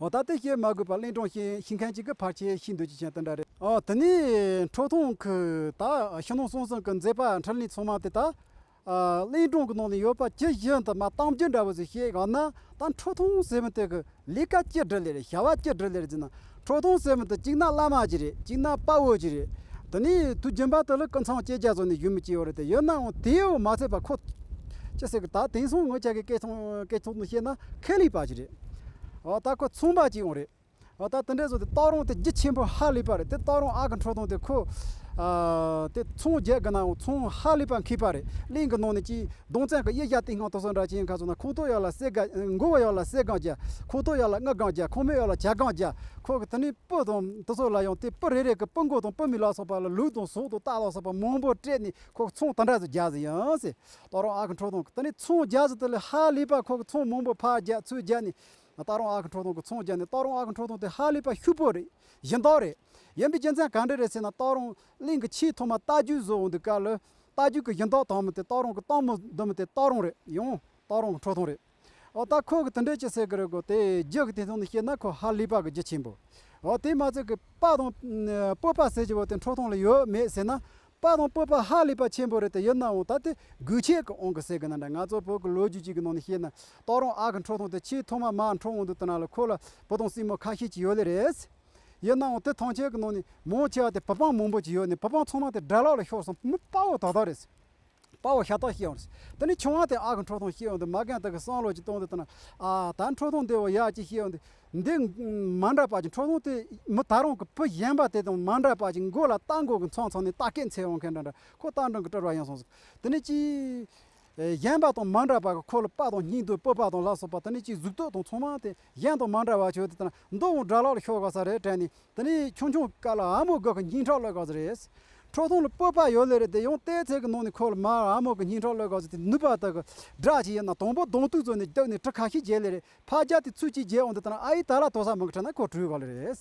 འོ་ད་དེ་བཤད་མ་དགོས་པ། གླིང་སྒྲུང་ཤེས་ཤེས་མཁན་ཅིག་གིས་ཕལ་ཆེར་ཤེས་འདོད་ཀྱི་ཅན་དེ་འདྲ་རེད། ཨོ་དེ་ནས་ཁྲོམ་ཐུང་གི་ད་ཕྱི་ནང་གསང་གསུམ་གི་མཛད་པ་འཕྲིན་ལས་ཚང་མ་དེ་ད། ཨ་གླིང་སྒྲུང་གི་ནང་ནས་ཡོད་པ་ཇི་བཞིན་དུ་མར་གཏམ་རྒྱུད་འདྲ་བོ་ཞིག་བཤད་གོ་ན། ད་ཁྲོམ་ཐུང་ཟེར་མི་དེ་གི་ལས་ཀ་ཅི་འགྲུབ་ལེ་རེད། བྱ་བ་ཅི་འགྲུབ་ལེ་རེད་ཟེར་ན། ཁྲོམ་ཐུང་ཟེར་མི་དེ་གཅིག་ན་བླ་མ་ཅིག་རེད། གཅིག་ན་དཔའ་བོ་ཅིག་རེད། དེ་ནས་དུས་རྒྱུན་པ་དེ་ལ་སྐུ་མཚམས་བཅད་རྒྱ་བཟོ་ནས་བཞུགས་མི་ཅིག་ཡོད་རེད། དེ་ཡོད་ནའང་དེའོ་མ་ཚད་པ་ཁོ་ཅི་ཟེར་གི། ད་དེང་སང་ངོ་ཅག་གི་སྐད་ཐོག་སྐད་ཐོག་ནས་བཤད་ན་ཁེ་ལས་པ་ཅིག་རེད། འོ་ད་ཁོ་ཚོང་པ་ཅིག་ཡོང་རེད། ཨ། ད་དེ་འདྲའི་བཟོ་དེ་སྟག་རོང་དེ་རྒྱ་ཆེན་པོ་ཧ་ལས་པ་རེད། དེ་སྟག་རོང་ཨ་ཁུ་ཁྲོ་ཐུང་དེ་ཁོ། ཨ། དེ་ཚོང་རྒྱག་གི་ན་ཡང་ཚོང་ཧ་ལས་པ་མཁས་པ་རེད། གླིང་གི་ནང་ནས་ཀྱི་གདོང་བཙན་གི་གཡུལ་བཞག་དེ་སྔ་དུ་སོང་འདྲ་ཅན་ཁ་སོང་ན། ཁོང་ཏོ་ཡག་ལ་གསེར་སྒང་། མགོ་བོ་ཡག་ལ་གསེར་སྒང་རྒྱག། ཁོང་ཏོ་ཡག་ལ་དངུལ་སྒང་རྒྱག། ཁོང་མོ་ཡག་ལ་བྱ་སྒང་རྒྱག། ཁོ་གི་དེ་ནས་སྤུ་དང་དེ་ཚོ་ལ་ཡང་དེ་སྤུ་རེ་རེ་གི་སྤུ་མགོ་དང་སྤུ་མིག་ལ་སོགས་པ་ལ་ལུག་དང་ཟོག་དང་སྟག་ལ་སོགས་པ་མང་པོ་སྤྲད་ནས་ཁོ་གི་ཚོང་དེ་འདྲ་ཟིག་རྒྱག་ཟིག་ཡིན་ཟེར། སྟག་རོང་ཨ་ཁུ་ཁྲོ་ཐུང་གི་དེ་ནས་ཚོང་རྒྱག་ཟིག་དེ་ལས་ཧ་ལས་པ་ཁོ་གི་ཚོང་མང་པོ་ཕར་རྒྱག་ཚུར་རྒྱག་ནས། སྟག་རོང་ཨ་ཁུ་ཁྲོ་ཐུང་གི་ཚོང་རྒྱག་ནས། སྟག་རོང་ཨ་ཁུ་ཁྲོ་ཐུང་དེ་ཧ་ལས་པ་ཕྱུག་པོ་རེད། སྦྱིན་བདག་རེད། ཡིན་པའི་རྒྱུ་མཚན་ག་འདྲ་རེད་ཟེར་ན། སྟག་རོང་གླིང་གི་ཆེས་ཐོག་མ་རྟ་རྒྱུག་བཟོ་འོང་དུས་སྐབས་ལ། རྟ་རྒྱུག་གི་སྦྱིན་བདག་དང་མི་དེ་སྟག་རོང་གི་སྟག་མོ་འདི་མི་དེ་སྟག་རོང་རེད། ཡང་སྟག་རོང་གི་ཁྲོ་ཐུང་རེད། ཨོ། ད་ཁོ་གི་དེ་འདྲས་ཅི་ཟེར་གི་རེད་གོ། དེ་རྒྱུ་གི་དེ་ཐོག་ནས་བཤད་ན་ཁོ་ཧ་ལས་པ་གི་རྒྱུ་ཆེན་པོ། ཨོ། དེ་མ་ཚད་གི་སྤ་དང་སྤོབས་པ་ཟེར་གྱི་བོ་དེ་ཁྲོ་ཐུང་ལ་ཡོད་མེད་ཟེར་ན། སྤ་དང་སྤོབས་པ་ཧ་ལས་པ་ཆེན་པོ་རེད། དེ་ཡིན་ནའང་ད་དེ་དགོས་ཆེད་གི་འོང་གི་ཟེར་གི་ན་འདྲ། ང་ཚོ་བོད་གི་ལོ་རྒྱུས་ཅིག་གི་ནང་ནས་བཤད་ན། སྟག་རོང་ཨ་ཁུ་ཁྲོ་ཐུང་དེ་ཆེས་ཐོག་མ་མར་འཁྲུངས་འོང་དུས་དེ་ན་ལ་ཁོ་ལ་བུ་དང་སྲིང་མོ་ཁ་ཤས་ཅིག་ཡོད་ལེ་རེད། ཡིན་ནའང་དེ་ཐམས་ཅད་གི་ནང་ནས་མང་ཆེ་བ་དེ་བུ་སྤུན་མང་པོ་ཅིག་ཡོད་ནས། བུ་སྤུན་ཚང་མ་དེ་དགྲ་ལག་ལ་ཤོར་སོང་། མི་དཔའ་བོ་དག་དག་རེད། དཔའ་བོ་ཤ་སྟག་ཤི་ཡོང་རེད། དེ་ནས་ཆུང་བ་དེ་ཨ་ཁུ་ཁྲོ་ཐུང་ཤི་ཡོང་དུས། མ་རྒན་དེ་གི་བསམ་བློ་ཅིག་གཏོང་དུས་དེ་ན། ཨ། ད་ཁྲོ་ཐུང་འདི་བོ་ཡག་ཅིག་ཤི་ཡོང་དུས། འདི་མ་འདྲ་པ་ཅིག་ཁྲོ་ཐུང་དེ་མི་ད་རུང་གི་བུ་གཞན་པ་དེ་དང་མ་འདྲ་པ་ཅིག་མགོ་ལ་རྟ་མགོ་གི་མཚམས་མཚམས་ནས་རྟ་སྐད་འཚེར་འོང་མཁན་འདྲ་འདྲ། ཁོ་རྟ་མགྲིན་གི་སྤྲུལ་བ་ཡིན་སོང་ཟིག། དེ་ནས་ཅི། ཨེ། གཞན་པ་དང་མ་འདྲ་བ་གི་ཁོ་ལ་སྤ་དང་སྙིང་དང་སྤོབས་པ་དང་ལ་སོགས་པ་དེ་ནས་ཅི་གཟུགས་སྟོབས་དང་ཚང་མ་དེ་གཞན་དང་མ་འདྲ་བ་བྱོས་དུས་དེ་ན། འདི་འོང་དགྲ་ལག་ལ་ཤོར་ག་ས་རེད་དྲན་ནས། དེ་ནས་ཆུང་ཆུང་སྐབས་ལ་ཨ་མོ་གི་སྙིང་ཁྲག་གློད་ག་ས་རེད། ཁྲོ་ཐུང་ལ་སྤོབས་པ་ཡོད་ལེ་རེད། དེ་ཡང་བལྟས་ཚད་གི་ནང་ནས་ཁོ་ལ་མར་ཨ་མོ་གི་སྙིང་ཁྲག་གློད་ག་ས་དེ་ནུས་པ་དེ་གི་དགྲ་ཅིག་ཡིན་ན། དང་པོ་གདོང་གཏུག་བཟོས་ནས་བརྡབས་ནས་གྲི་ཁ་ཤས་བྱས་ལེ་རེད། ཕར་རྒྱབ་དེ་ཚུར་ཅིག་བྱས་འོང་དུས་དེ་ན། ཨ་ཡེ་ད་ལ་དོ་ས་མི་གི་ཁྲ་ན་ཁོ་བྲོས་ག་ལེ་རེད།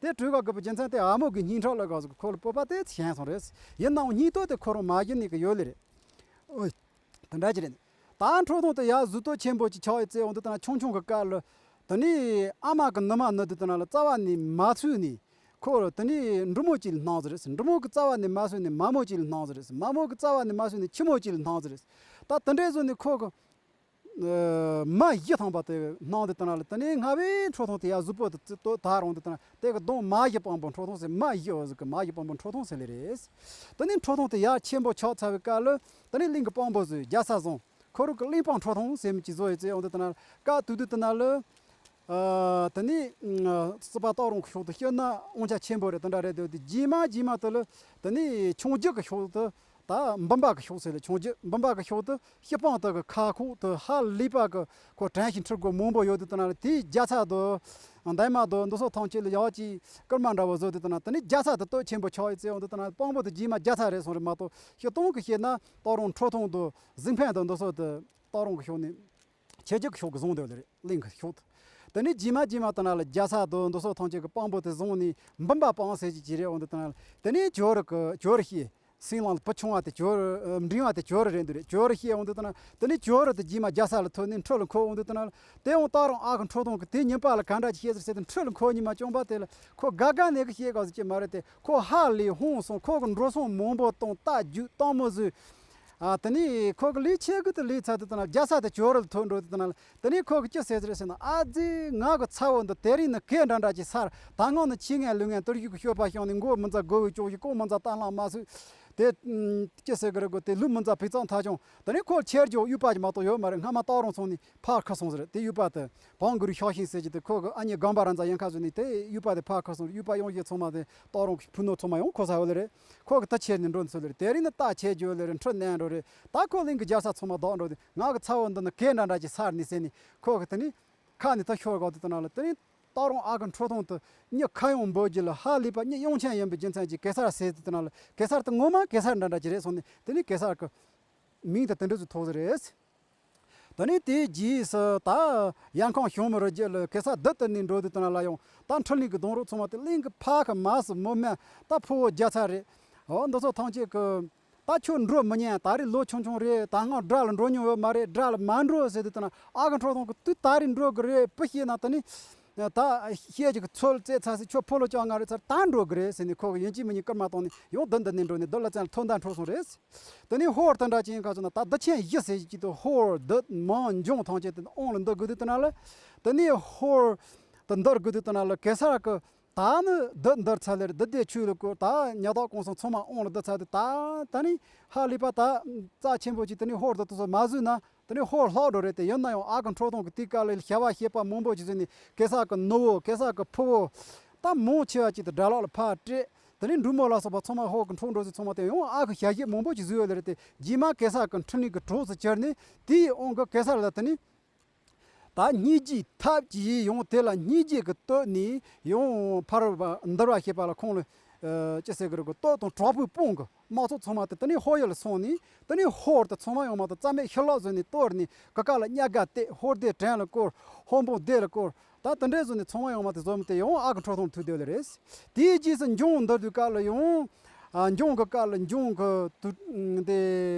དེ་བྲོས་ག་དགོས་པའི་རྒྱུ་མཚན་དེ་ཨ་མོ་གི་སྙིང་ཁྲག་གློད་ག་ས་གི་ཁོ་ལ་སྤོབས་པ་དེ་ཞན་སོང་རེད། ཡིན་ནའང་སྙིང་སྟོབས་དེ་ཁོ་རང་མ་གཞི་ནས་གི་ཡོད་ལེ་རེད། ཨོ། དེ་འདྲ་ཅིག་རེད། ད་ཁྲོ་ཐུང་དེ་ཡར་གཟུགས་སྟོབས་ཆེན་པོ་ཅིག་ཆགས་ཡོད་ཚེ་འོང་དུས་དེ་ན། ཆུང་ཆུང་གི་སྐབས་ལ་དེ་ནས་ཨ་མ་གི་ནུ་མ་ནུ་དུས་དེ་ན་ལ་རྩ་བ་ནས་མ་ཚུད་ནས། ཁོ་དེ་ནས་འབྲི་མོ་ཅིག་ལ་སྣང་ཟིག་རེད། འབྲི་མོ་གི་རྩ་བ་ནས་མ་ཚུད་ནས་མ་མོ་ཅིག་ལ་སྣང་ཟིག་རེད། མ་མོ་གི་རྩ་བ་ནས་མ་ཚུད་ནས་ཁྱི་མོ་ཅིག་ལ་སྣང་ཟིག་རེད། ད་དེ་འདྲའི་བཟོ་ནས་ཁོ་གི་ཨ། མ་བཞི་ཐམ་པ་དེ་སྣང་དུས་དེ་ན་ལ། དེ་ནས་སྔ་བའི་ཁྲོ་ཐུང་དེ་ཡར་གཟུགས་པོ་དེ་ཚོ་དར་འོང་དུས་དེ་ན། དེ་གི་གདོང་མ་བཞི་སྤང་པོ་ཁྲོ་ཐུང་ཟེར། མ་བཞི་བ་ཟིག་གི་མ་བཞི་སྤང་པོ་ཁྲོ་ཐུང་ཟེར་ལེ་རེད། དེ་ནས་ཁྲོ་ཐུང་དེ་ཡར་ཆེན་པོ་ཆགས་ཚར་བའི་སྐབས་ལ། དེ་ནས་གླིང་གི་དཔོན་པོ་ཚོས་རྒྱལ་ས་བཟུང་། ཁོ་རང་གི་གླིང་དཔོན་ཁྲོ་ཐུང་ཟེར་མི་ཅིག་བཟོ་ཡོད་ཚེ་འོང་དུས་དེ་ན་ལ། སྐབས་དེ་དུས་དེ་ན་ལ། ཨ། དེ་ནས་ཨ། སྲིད་པ་སྟག་རོང་གི་ཕྱོགས་དེ་སྤྱིར་ན་དབང་ཆ་ཆེན་པོ་རེད། དེ་འདྲ་རེད་འདུག། དེ་རྗེས་མ་རྗེས་མ་དེ་ལ་དེ་ནས་ཆུང་རྒྱུད་ཀྱི་ཕྱོགས་དེ། ད་འབུམ་པ་གི་ཕྱོགས་ཟེར་ལེ། ཆུང་རྒྱུད་འབུམ་པ་གི་ཕྱོགས་དེ་སྤྱི་དཔོན་དེ་གི་ཁ་ཁོག་དེ་ཧ་ལས་པ་གི་ཁོ་དྲན་ཤེས་འཁྲུལ་སྒོ་མང་པོ་ཡོད་དུས་དེ་ན་ལ། དེའི་རྒྱལ་ས་དང་འདན་མ་དང་འདི་ཚོ་ཐམས་ཅད་ལ་ཡག་ཅིག་སྐར་མ་འདྲ་བོ་བཟོས་དུས་དེ་ན། དེ་ནས་རྒྱལ་ས་དེ་སྟོབས་ཆེན་པོ་ཆགས་ཡོད་ཚེ་འོང་དུས་དེ་ན། དཔོན་པོ་དེ་རྗེས་མ་རྒྱལ་ས་རེད་སོང་རེད་མ་གཏོགས། སྤྱིར་བཏང་གི་བཤད་ན་སྟག་རོང་ཁྲོ་ཐུང་དང་གཟིག་འཕེན་དང་འདི་ཚོ་དེ་སྟག་རོང་གི་ཕྱོགས་ནས། ཆེ་རྒྱུད་ཀྱི་ཕྱོགས་ཀྱི་བཟུང་སྡོད་ལེ་རེད། གླིང་གི་ཕྱོགས་དེ། དེ་ནས་རྗེས་མ་རྗེས་མ་དེ་ན་ལ་རྒྱལ་ས་དང་འདི་ཚོ་ཐམས་ཅད་ཀྱི་དཔང་པོ་དེ་བཟུང་ནས་འབུམ་པ་དཔང་ཟེར་གྱི་ཅི་རེད་འོང་དུས་དེ་ན་ལ། དེ་ནས་ཇོ་རུ་གི་ཇོ་རུ་ཤི། སྲིན་ལང་ལ་བུ་ཆུང་བ་དེ་ཇོ་རུ། ཨ། འབྲིང་བ་དེ་ཇོ་རུ་རེད་འདུག་རེད། ཇོ་རུ་ཤི་འོང་དུས་དེ་ན། དེ་ནས་ཇོ་རུ་དེ་རྗེས་མ་རྒྱལ་ས་ལ་ཐོན་ནས་འཁྲུལ་ལ་འཁོར་འོང་དུས་དེ་ན་ལ། དེ་འོང་སྟག་རོང་ཨ་ཁུ་ཁྲོ་ཐུང་གི་དེ་ཉིན་པ་ལ་ག་འདྲ་ཅིག་བཤད་ཟེར་ཟེར་དུས། འཁྲུལ་ལ་འཁོར་ཉི་མ་བཅོམ་པ་དེ་ལ་ཁོ་དགའ་དགའ་ནས་གི་བཤད་ག་ཟེར་གྱི་མ་རེད་དེ། ཁོ་ཧ་ལས་ཧོན་སོང་། ཁོ་གི་འགྲོ་སོང་མང་པོ་བཏང་། རྟ་རྒྱུག་སྟག་མོ་བཟོས། ཨ། དེ་ནས་ཁོ་གི་ལས་ཆེ་གི་དེ་ལས་ཚར་དུས་དེ་ན་རྒྱལ་ས་དེ་ཇོ་རུ་ལ་ཐོན་འགྲོ་དུས་དེ་ན་ལ། དེ་ནས་ཁོ་གི་ཅི་ཟེར་ཟེར་ཟེར་ན། ཨ་ཙི། ང་གི་ཚ་བོ་འདི་དེ་རིང་ནི་གད་འདྲ་འདྲ་ཅིག་ཟ། ད་སྔོན་ནི་ཆེ་ངན་ལུས་ངན་དུར་ཞུགས་ཀྱི་སྤྱོད་པ་བྱུང་ནས། མགོ་མི་ཟ་མགོ་བོའི་ལྕོག་ཡིན། ལྐོག་མི་ཟ་རྟ་གླང་མ་ཟོས། དེ་ཅི་ཟེར་གི་རེད་གོ། དེ་ལུས་མི་ཟ་བུ་ཚ་མཐའ་བྱུང་། དེ་ནས་ཁོ་ཁྱེར་རྒྱུ་གཡུག་པ་ཅིག་མ་གཏོགས་ཡོད་མ་རེད། སྔ་མ་སྟག་རོང་སོང་ནས་ཕར་ཁུར་སོང་ཟེར། དེ་གཡུག་པ་དེ་བང་གུ་རུ་ཤག་ཤིང་ཟེར་གྱི་དེ་ཁོ་གི་ཨ་མྱེས་སྒང་པ་ར་མཛའ་ཡིན་ཁ་བཟོས་ནས། དེ་གཡུག་པ་དེ་ཕར་ཁུར་སོང་། གཡུག་པ་ཡོང་བཞིན་ཚང་མ་དེ་སྟག་རོང་གི་ཕུ་ནུ་ཚང་མ་ཡོང་ཁོ་ཟ་ཡོད་ལེ་རེད། ཁོ་གི་ད་ཁྱེར་ནས་འགྲོ་ནས་སོང་ལེ་རེད། དེ་རིང་ནི་རྟ་ཆད་རྒྱུ་ལེ་རེད། འཕྲུལ་གནས་འགྲོ་རེད། ད་ཁོ་གླིང་གི་རྒྱལ་ས་ཚང་མ་བདག་འགྲོ་དེ། ང་གི་ཚ་བོ་འདི་ནི་གད་འདྲ་འདྲ་ཅིག་ཟ་ནི་ཟེར་ནས། ཁོ་གི་དེ་ནས་ཁ་ནས་ད་ཤོར་གོ་དེ་དེ་ན་ལ། དེ་ནས་སྟག་རོང་ཨ་ཁུ་ཁྲོ་ཐུང་དེ་མྱི་ཁ་གཡང་འབོད་རྒྱུ་ལ་ཧ་ལས་པ། མྱི་གཡང་ཆེན་ཡིན་པའི་རྒྱུ་མཚན་གྱིས་གེ་སར་ཟེར་དེ་དེ་ན་ལ། གེ་སར་དེ་ངོ་མ་གེ་སར་འདྲ་འདྲ་ཅིག་རེད་སོང་ནས། དེ་ནས་གེ་སར་གི་མིང་དེ་དེ་འདྲ་ཚོ་ཐོགས་ཟེར་རེད། ད་ནི་དེའི་རྗེས་སུ་ད་ཡར་ཁང་གཞུང་མི་རུ་རྒྱུད་ལ་གེ་སར་བདུད་དེ་ནས་འགྲོ་དུས་དེ་ན་ལ་ཡང་ད་འཕྲུལ་གླིང་གི་གདུང་རུ་ཚང་མ་དེ་གླིང་གི་ཕ་གི་མ་སུ་མོ་སྨད་ད་ཕུ་བོ་རྒྱ་ཚ་རེད། འོ། འདི་ཚོ་ཐམས་ཅད་ཀྱི་ད་ཁྱོད་འགྲོ་མི་ཉན། ད་རེས་ལོ་ཆུང་ཆུང་རེད། ད་སྔ་དགྲ་ལ་འགྲོ་མྱོང་ཡོད་མ་རེད། དགྲ་ལ་མ་འགྲོ་ཟེར་དུས་དེ་ན། ཨ་ཁུ་ཁྲོ་ཐུང་གི་དུས་ད་རེས་འགྲོ་གི་རེད། བུ་ཤེས་ན་དེ་ནི། ད་ཤེས་ཀྱི་གི་ཚོད་རྩེད་ཚར་སི་ཁྱོད་ཕོ་ལོ་ཅང་ང་རེད་ཚར། ད་འགྲོ་གི་རེད་ཟེར་ནས་ཁོ་གི་ཡིན་གཅིག་མིན་གཉིས་སྐར་མ་བཏང་ནས་ཡང་བདུད་འདི་ནས་འགྲོ་ནས་བདུད་ལ་བཙན་ལ་ཐོ་འདན་འཕྲོ་སོང་རེད། དེ་ནས་ཧོར་དེ་འདྲ་ཅན་ག་ཚོད་ན་ད་བདུད་ཆེན་བཞི་ཟེར་གྱི་དུ་ཧོར་བདུད་མང་འཇོང་ཐམས་ཅད་དེ་དབང་ལ་འདུ་དགོས་དུས་དེ་ན་ལ། དེ་ནས་ཧོར་དེ་འདུལ་དགོས་དུས་དེ་ན་ལ་གེ་སར་གི་ད་ནི་བདུད་འདུལ་ཚར་ལེར་བདུད་སྡེ་ཆོས་ལ་བསྐོར། ད་ཉ་ཐག་གང་སོང་ཚང་མ་དབང་ལ་བསྡུ་ཚར་དུས། ད་ད་ནི་ཧ་ལས་པ་ད་རྩ་ཆེན་པོ་ཅིག་དེ་ནི་ཧོར་དུ་དེ་ཚོ་མ་བཟོས་ན་ དེ་ནས་ཧོར་ལྷག་འགྲོ་རེད་དེ། ཡིན་ན་ཡང་ཨ་ཁུ་ཁྲོ་ཐུང་གི་དེའི་སྐབས་ལ་ཞལ་བ་བཤད་པ་མང་པོ་ཞིག་བཟོས་ནས་གེ་སར་གི་ནུ་བོ་གེ་སར་གི་ཕུ་བོ་ད་མང་ཆེ་བ་ཅིག་ཏུ་དགྲ་ལག་ལ་ཕར་སྤྲད། དེ་ནས་འབྲུག་མོ་ལ་སོགས་པ་ཚང་མ་ཧོར་གི་འཕྲོག་འགྲོ་ཟིག་ཚང་མ་དེ་ཡང་ཨ་ཁུ་ཞལ་བཞེས་མང་པོ་ཞིག་བཟོས་ཡོད་ལེ་རེད་དེ། རྗེས་མ་གེ་སར་གི་འཕྲིན་ལས་ཀྱི་གྲོགས་སུ་གྱུར་ནས་དེའི་དབང་གིས་གེ་སར་ལ་དེ་ནས། ད་སྙིང་རྗེའི་ཐབས་ཀྱིས་ཡང་དེ་ལ་སྙིང་རྗེ་གིས་བསྟོད་ནས་ཡང་ཕར་བ་འདུལ་བ་ཞེས་པ་ལ་ཁོང་ལ་ཨ་ཅི་ཟེར་གི་རེད་གོ། བསྟོད་དང་གྲོགས་པོའི་དཔུང་གིས་དམག་ཚོགས་ཚང་མ་དེ་དེ་ནས་ཧོར་ཡུལ་ལ་སོང་ནས་དེ་ནས་ཧོར་དེ་ཚང་མ་ཡང་མ་དང་རྩ་མེད་ཕྱིར་ལོག་བཟོས་ནས་གཏོར་ནས་གི་ཀ་ལ་གཉའ་སྒ་གཏད། ཧོར་སྡེ་བྲན་ལ་བསྐོར། ཧོར་འབངས་སྡེ་ལ་བསྐོར། ད་དེ་འདྲའི་བཟོས་ནས་ཚང་མ་ཡང་མ་དེ་བཟོས་མི་དེ་ཡང་ཨ་ཁུ་ཁྲོ་ཐུང་ཐུག་བསྡད་ལེ་རེད། དེའི་རྗེས་སུ་འབྱུང་འདུལ་དུས་སྐབས་ལ་ཡང་། ཨ་འབྱུང་གི་སྐབས་ལ་འབྱུང་གི་དུ་དེ་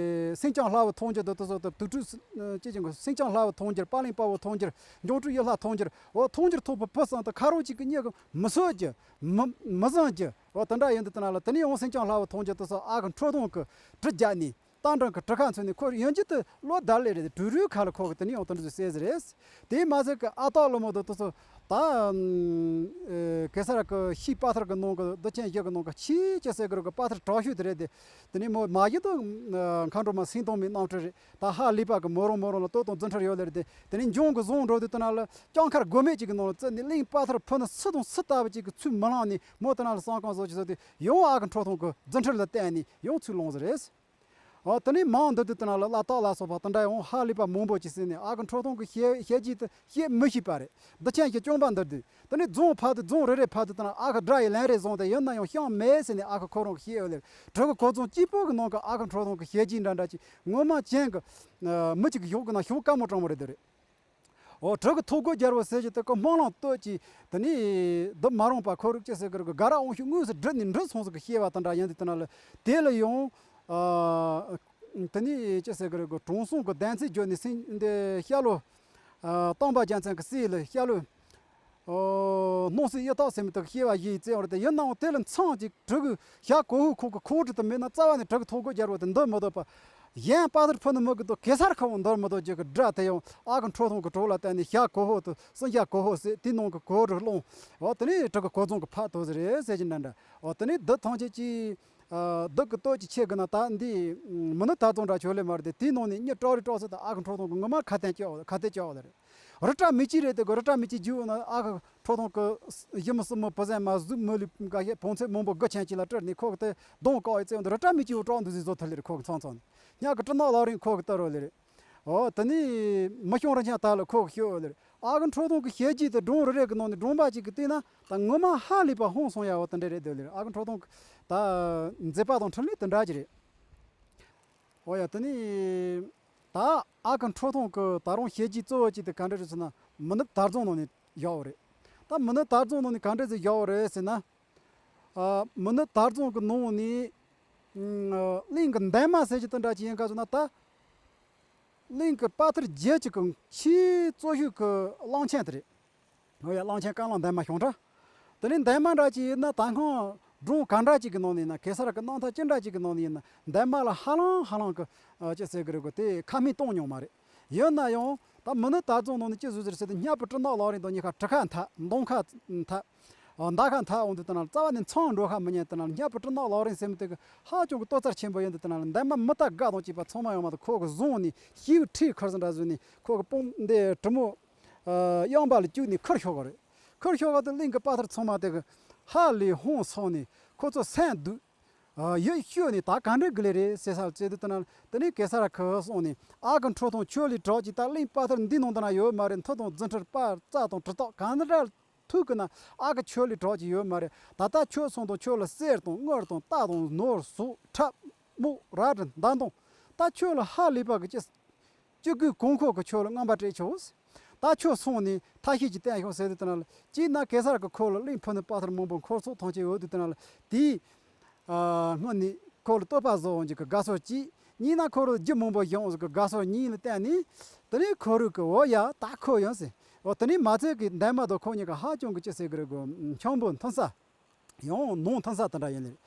སེང་ལྕམ་ལྷ་བུ་ཐུང་འགྱུར་དུ་དུ་སོགས་དུ་དུ་ཁྲུས་ཅེས་ཀྱང་སེང་ལྕམ་ལྷ་བུ་ཐུང་འགྱུར། དཔལ་གླིང་དཔའ་བོ་ཐུང་འགྱུར། འབྱུང་སྤྲུལ་ཡུལ་ལྷ་ཐུང་འགྱུར། འོ་ཐུང་འགྱུར་ཐུབ་པའི་བུ་གསུམ་དུ་ཁ་རོག་གཅིག་གི་གཉིས་ཀྱི་མི་གསོད་རྒྱུ་མི་མི་བཟང་རྒྱུ། འོ་དེ་འདྲ་ཡིན་དུས་དེ་ན་ལ་དེ་ནས་འོང་སེང་ལྕམ་ལྷ་བུ་ཐུང་འགྱུར་དུ་སོགས་ཨ་ཁུ་ཁྲོ་ཐུང་གི་གྲི་རྒྱག་ནས། རྟ་མགྲིན་གྱི་གྲི་ཁ་མཚོན་ནས་ཁོ་ཡིན་གཅིག་ཏུ་བློ་བདེ་ལེ་རེད། དྲུག་རུས་ཁ་ལ་ཁོ་གི་དེ་ནས་ཡང་དེ་འདྲ་ཟེར་ཟེར་རེད། དེས་མ་ཟད་ཀྱི་ཨ་སྟག་ལོ་མོ་དང་དེ་ཚོ་ད་ཨ་གེ་སར་གྱི་ཤིའི་དཔའ་ཐར་གྱི་ནང་གི་བདུད་ཅན་བཞི་གི་ནང་གི་ཆེས་ཅི་ཟེར་གི་རེད་གི་དཔའ་ཐར་དྲག་ཤོས་དེ་རེད་དེ། དེ་ནས་མོ་མ་གཞི་དུ་ཨ་མཁའ་འགྲོ་མ་སེང་གདོང་མའི་རྣམ་སྤྲུལ་རེད། ད་ཧ་ལས་པ་གི་མོ་རང་མོ་རང་ལ་ལྟོ་དང་རྫུ་འཕྲུལ་ཡོད་ལེ་རེད་དེ། དེ་ནས་འབྱུང་གི་བཟུང་འགྲོ་དུས་དེ་ན་ལ་སྐྱོང་མཁར་སྒོ་མེད་ཅིག་གི་ནང་ལ་བཙུད་ནས་གླིང་དཔའ་ཐར་ཕུ་ནུ་སུ་དང་སུ་ལྟ་བུ་ཅིག་གི་ཚུར་མི་ལངས་ནས་མོ་དེ་ན་ལ་བསམ་ཁོམ་བཟོ་ཅིག་བཟོ་དུས་ཡང་ཨ་ཁུ་ཁྲོ་ཐུང་གི་རྫུ་འཕྲུལ་ལ་བརྟེན་ནས་ཡང་ཚུར་ལངས་ཟེར་རེད། འོ་དེ་ནས་མང་འདི་དུས་དེ་ན་ལ་ལ་སྟག་ལ་སོགས་པ་དེ་འདྲ་ཡང་ཧ་ལས་པ་མང་པོ་ཅིག་ཟིན་ནས་ཨ་ཁུ་ཁྲོ་ཐུང་གི་བཤད་བཤད་རྒྱུ་དེ་བཤད་མི་ཤེས་པ་རེད། འདི་ཅན་གྱི་སྐྱོན་པ་འདི་དུས་དེ་ནས་རྫོང་ཕར་དུ་རྫོང་རེ་རེ་ཕར་དུ་དེ་ན་ཨ་ཁུ་དགྲ་ཡི་ལན་རེ་བཟུང་སྟེ་ཡིན་ན་ཡང་ཤང་མེད་ཟེར་ནས་ཨ་ཁུ་ཁོ་རང་གི་བཤད་ཡོད་ལེ། གྲི་གུ་གོ་རྫོང་གཅིག་པོ་གི་ནང་གི་ཨ་ཁུ་ཁྲོ་ཐུང་གི་བཤད་རྒྱུ་འདྲ་འདྲ་ཅིག་ངོ་མ་ཅན་གི་མི་གཅིག་གི་ཞོགས་གི་ན་ཞོགས་དཀའ་མོ་དྲང་མོ་རེད་འདི་རེད། འོ་གྲི་གུ་ཐོག་སྒོ་རྒྱལ་པོ་ཟེར་གྱི་དེ་ཀོ་སྨོན་ལམ་བསྟོད་ཀྱི་དེ་ནས་འདི་མ་རུངས་པ་ཁོ་རུག་ཅི་ཟེར་གི་རེད་གི་དགའ་རབ་དབང་ཕྱུག་དངོས་སུ་བསྒྲུབས་ནས་འགྲུབ་སོང་ཟིག་གི་བཤད་པ་དེ་འདྲ་ཡིན་དུས་དེ་ན་ལ་དེ་ལ་ཡང་ཨ་དེ་ནས་ཅི་ཟེར་གི་རེད་གི་དྲང་སྲོང་གི་བདེན་ཚིག་བརྗོད་ནས་སེང་འདི་ཤ་ལོ་ཨ་སྟོང་པ་རྒྱལ་མཚན་གི་སྲས་ལ་ཤ་ལོ་ཨོ་སྣང་སྲིད་ཡི་དྭགས་ཟེར་མི་དག་བཤད་པ་ཞིག་བཙལ་བ་རེད་དེ། ཡིན་ནའང་དེ་ལ་མཚམས་ཅིག་གྲི་གུ་ཞྭ་གོ་ཧོ་ཁོ་གི་ཁོང་ཁྲི་དུ་མེད་ན་རྩ་བ་ནས་གྲི་གུ་ཐོག་སྒོ་རྒྱལ་པོ་དེ་འདོར་མི་ཐུབ་པ། གཞན་དཔའ་ཐར་ཕུ་ནུ་མི་གི་དུ་གེ་སར་ཁ་བོ་འདོར་མི་ཐུབ་ཅིག་གི་དགྲ་དེ་ཡང་ཨ་ཁུ་ཁྲོ་ཐུང་གི་གྲོགས་ལ་བརྟེན་ནས་ཞྭ་གོ་ཧོ་དུ་སྲིན་ཞྭ་གོ་ཧོ་ཟེར་དེའི་ནང་གི་གོ་རུ་སློང་། འོ་དེ་ནས་གྲི་གུ་གོ་རྫོང་གི་ཕ་ཐོ་ཟེར་རེད་ཟེར་གྱི་འདྲ་འདྲ། འོ་དེ་ནས་འདི་ཐང་ཆད་ཀྱི་ཨ་བདག་གི་སྟོད་ཀྱི་ཆེ་གི་ན་ད་འདི་མི་ནི་དར་རྫོང་འདྲ་ཆོ་ལེ་མ་རེད་དེ། དེའི་ནང་ནས་མྱི་སྤྲོ་རི་སྤྲོ་ས་དང་ཨ་ཁུ་ཁྲོ་ཐུང་གི་ངོ་མ་ཁ་གཏད་བཅག་ཁ་གཏད་བཅག་ལེ་རེད། རི་བཀྲ་མི་གཅིག་རེད་དེ་གོ། རི་བཀྲ་མི་གཅིག་རྒྱུ་ན་ཨ་ཁུ་ཁྲོ་ཐུང་གི་ཡི་མི་སྲིན་མོ་བུ་ཟན་མ་གཟུགས་མི་ལུས་འགའ་ཤས་བོང་ཚད་མང་པོ་དགུ་ཆེན་གཅིག་ལ་སྤྲུལ་ནས་ཁོ་གི་དེ་གདོང་བཀག་ཡི་རྩེ་འོང་དུ་རི་བཀྲ་མི་གཅིག་བོ་སྤྲོ་འདུག་ཟིག་བཟོ་ཐུབ་ལེ་རེད། ཁོ་གི་ཚང་ཚང་ནས་ཉག་གི་སྤྲིན་ནག་ལག་རིང་ཁོ་གི་ལྟ་རོ་ལེ་རེད། འོ་དེ་ནས་མི་ཤོང་རི་ཆེན་དར་ལ་ཁོ་གི་ཤོད་ལེ་རེད། ཨ་ཁུ་ཁྲོ་ཐུང་གི་བཤད་རྒྱུ་དེ་སྒྲུང་རེ་རེ་གི་ནང་ནས་སྒྲུང་པ་གཅིག་གི་བལྟས་ན་ད་ངོ་མ་ཧ་ལས་པ་ཧང་སང་ཡ་བོ་དེ་འདྲ་རེད་འདོད་ལེ་རེད། ཨ་ཁུ་ཁྲོ་ཐུང་གི་ད་མཛད་པ་དང་འཕྲིན་ལས་དེ་འདྲ་ཅིག་རེད། འོ་ཡ་དེ་ནས་ད་ཨ་ཁུ་ཁྲོ་ཐུང་གི་ད་རུང་བཤད་རྒྱུ་གཙོ་བོ་གཅིག་དེ་ག་འདྲ་རེད་ཟེར་ན། མི་ནུབ་དར་རྫོང་ནང་ནས་བཞག་པ་རེད། ད་མི་ནུབ་དར་རྫོང་ནང་ནས་ག་འདྲ་ཟིག་བཞག་པ་རེད་ཟེར་ན། ཨ་མི་ནུབ་དར་རྫོང་གི་ནང་ནས་ཨ་གླིང་གི་འདན་མ་ཟེར་གྱི་དེ་འདྲ་ཅིག་ཡིན་ག་ཟེར་ན། ད་གླིང་གི་དཔའ་ཐར་བརྒྱད་ཅིག་གི་ཆེས་གཙོ་ཤོས་ཀྱི་གླང་ཆེན་དེ་རེད། འོ་ཡ་གླང་ཆེན་དཀར་གླང་འདན་མ་ཤོང་འདྲ། དེ་ནས་འདན་མ་འདྲ་ཅིག་ཡིན་ན་ད་སྔོན་སྒྲུང་ག་འདྲ་ཅིག་གི་ནང་ནས་ཡིན་ན་གེ་སར་གི་རྣམ་ཐར་ཅི་འདྲ་ཅིག་གི་ནང་ནས་ཡིན་ན་འདན་མ་ལ་ཧ་ལམ་ཧ་ལམ་གི་ཨ་ཅི་ཟེར་གི་རེད་གོ། དེ་ཁ་སྨྲས་གཏོང་མྱོང་མ་རེད། ཡིན་ན་ཡང་ད་མི་ནུབ་དར་རྫོང་ནང་ནས་ཅི་བཟོས་ཟེར་ཟེར་དུས་གཉའ་པོ་སྤྲིན་ནག་ལག་རིང་དང་གཉིས་ཀ་གྲི་ཁ་འཐག་མདུང་ཁ་འཐག་ཨ་མདའ་ཁ་འཐག་འོང་དུས་དེ་ན་ལ་རྩ་བ་ནས་མཚམས་འགྲོ་ཁ་མི་ཉན། དེ་ན་ལ་གཉའ་པོ་སྤྲིན་ནག་ལག་རིང་ཟེར་མི་དེ་གི་ཧ་ཅང་གི་ལྟོ་ཚར་ཆེན་པོ་ཡིན་དུས་དེ་ན་ལ་འདན་མ་མི་རྟ་སྒ་དང་བཅས་པ་ཚང་མ་ཡོང་མ་ཐག་ཁོ་གི་བཟུང་ནས་ཤིའུ་ཁྲིའི་ཁུར་ཟིག་འདྲ་བཟོས་ནས་ཁོ་གི་དཔུང་འདི་གྲི་མོ་ཨ་གཡང་འབའ་ལ་བཅུག་ནས་ཁུར་ཤོག་གི་རེད། ཁུར་ཤོག་གི་དེ་གླིང་གི་དཔའ་ཐར་ཚང་མ་དེ་གི་ཧ་ལས་ཧང་སངས་ནས་ཁོ་ཚོ་སེམས་སྡུག་ཨ་ཡིད་སྐྱོ་ནས་ད་ག་འདྲ་གི་ལེ་རེད་ཟེར་ས་བཙལ་དུས་དེ་ན་དེ་ནས་གེ་སར་ཁོ་སོང་ནས་ཨ་ཁུ་ཁྲོ་ཐུང་ཁྱོད་ལས་དྲག་ཅིག་ད་གླིང་དཔའ་ཐར་འདི་ནང་དུ་ན་ཡོད་མ་རེད། མཐུ་དང་རྫུ་འཕྲུལ་དཔའ་རྩལ་དང་གྲི་ཐག་གང་འདྲ་ཐུག་གི་ན་ཨ་ཁུ་ཁྱོད་ལས་གྲགས་ཀྱི་ཡོད་མ་རེད། ད་ལྟ་ཁྱོད་སོང་དང་ཁྱོད་ལ་གསེར་དང་དངུལ་དང་རྟ་དང་ནོར་གཟུགས་ཁྲབ་རྨོག་རལ་གྲི་མདའ་མདུང་། ད་ཁྱོད་ལ་ཧ་ལས་པ་གི་ཅི་ཅི་དགོས་གང་མཁོ་གི་ཁྱོད་ལ་རྔམ་པ་སྤྲད་ཆོག་ད་ཁྱོད་སོང་ནས་ཐབས་ཤེས་ཀྱི་བསྟན་ཤོག་ཟེར་དུས་དེ་ན་ལ་གཅིག་ན་གེ་སར་གི་ཁོ་ལ་གླིང་ཕུ་ནུ་དཔའ་ཐར་མང་པོ་འཁོར་ཚོགས་ཐམས་ཅད་ཡོད་དུས་དེ་ན་ལ་དེའི་ཨ་སྔོན་ནས་ཁོ་ལ་བསྟོད་པ་བཟོ་འོང་གི་དགའ་ཚོར་གཅིག་གཉིས་ན་ཁོ་ལ་རྒྱུ་མང་པོ་ཡོང་ཟིག་གི་དགའ་ཚོར་གཉིས་ལ་བརྟེན་ནས་དེ་ནས་ཁོ་རུ་གི་འོ་ཡ་ད་ཁོ་ཡིན་ཟེར། འོ་དེ་ནས་མ་ཚད་ཀྱི་འདན་མ་དང་ཁོ་གཉིས་ཀ་ཧ་ཅང་གི་ཅི་ཟེར་གི་རེད་གོ། འཆམ་པོ་མཐུན་ས་ཡང་ནང་མཐུན་ས་དེ་འདྲ་ཡིན་ལེ།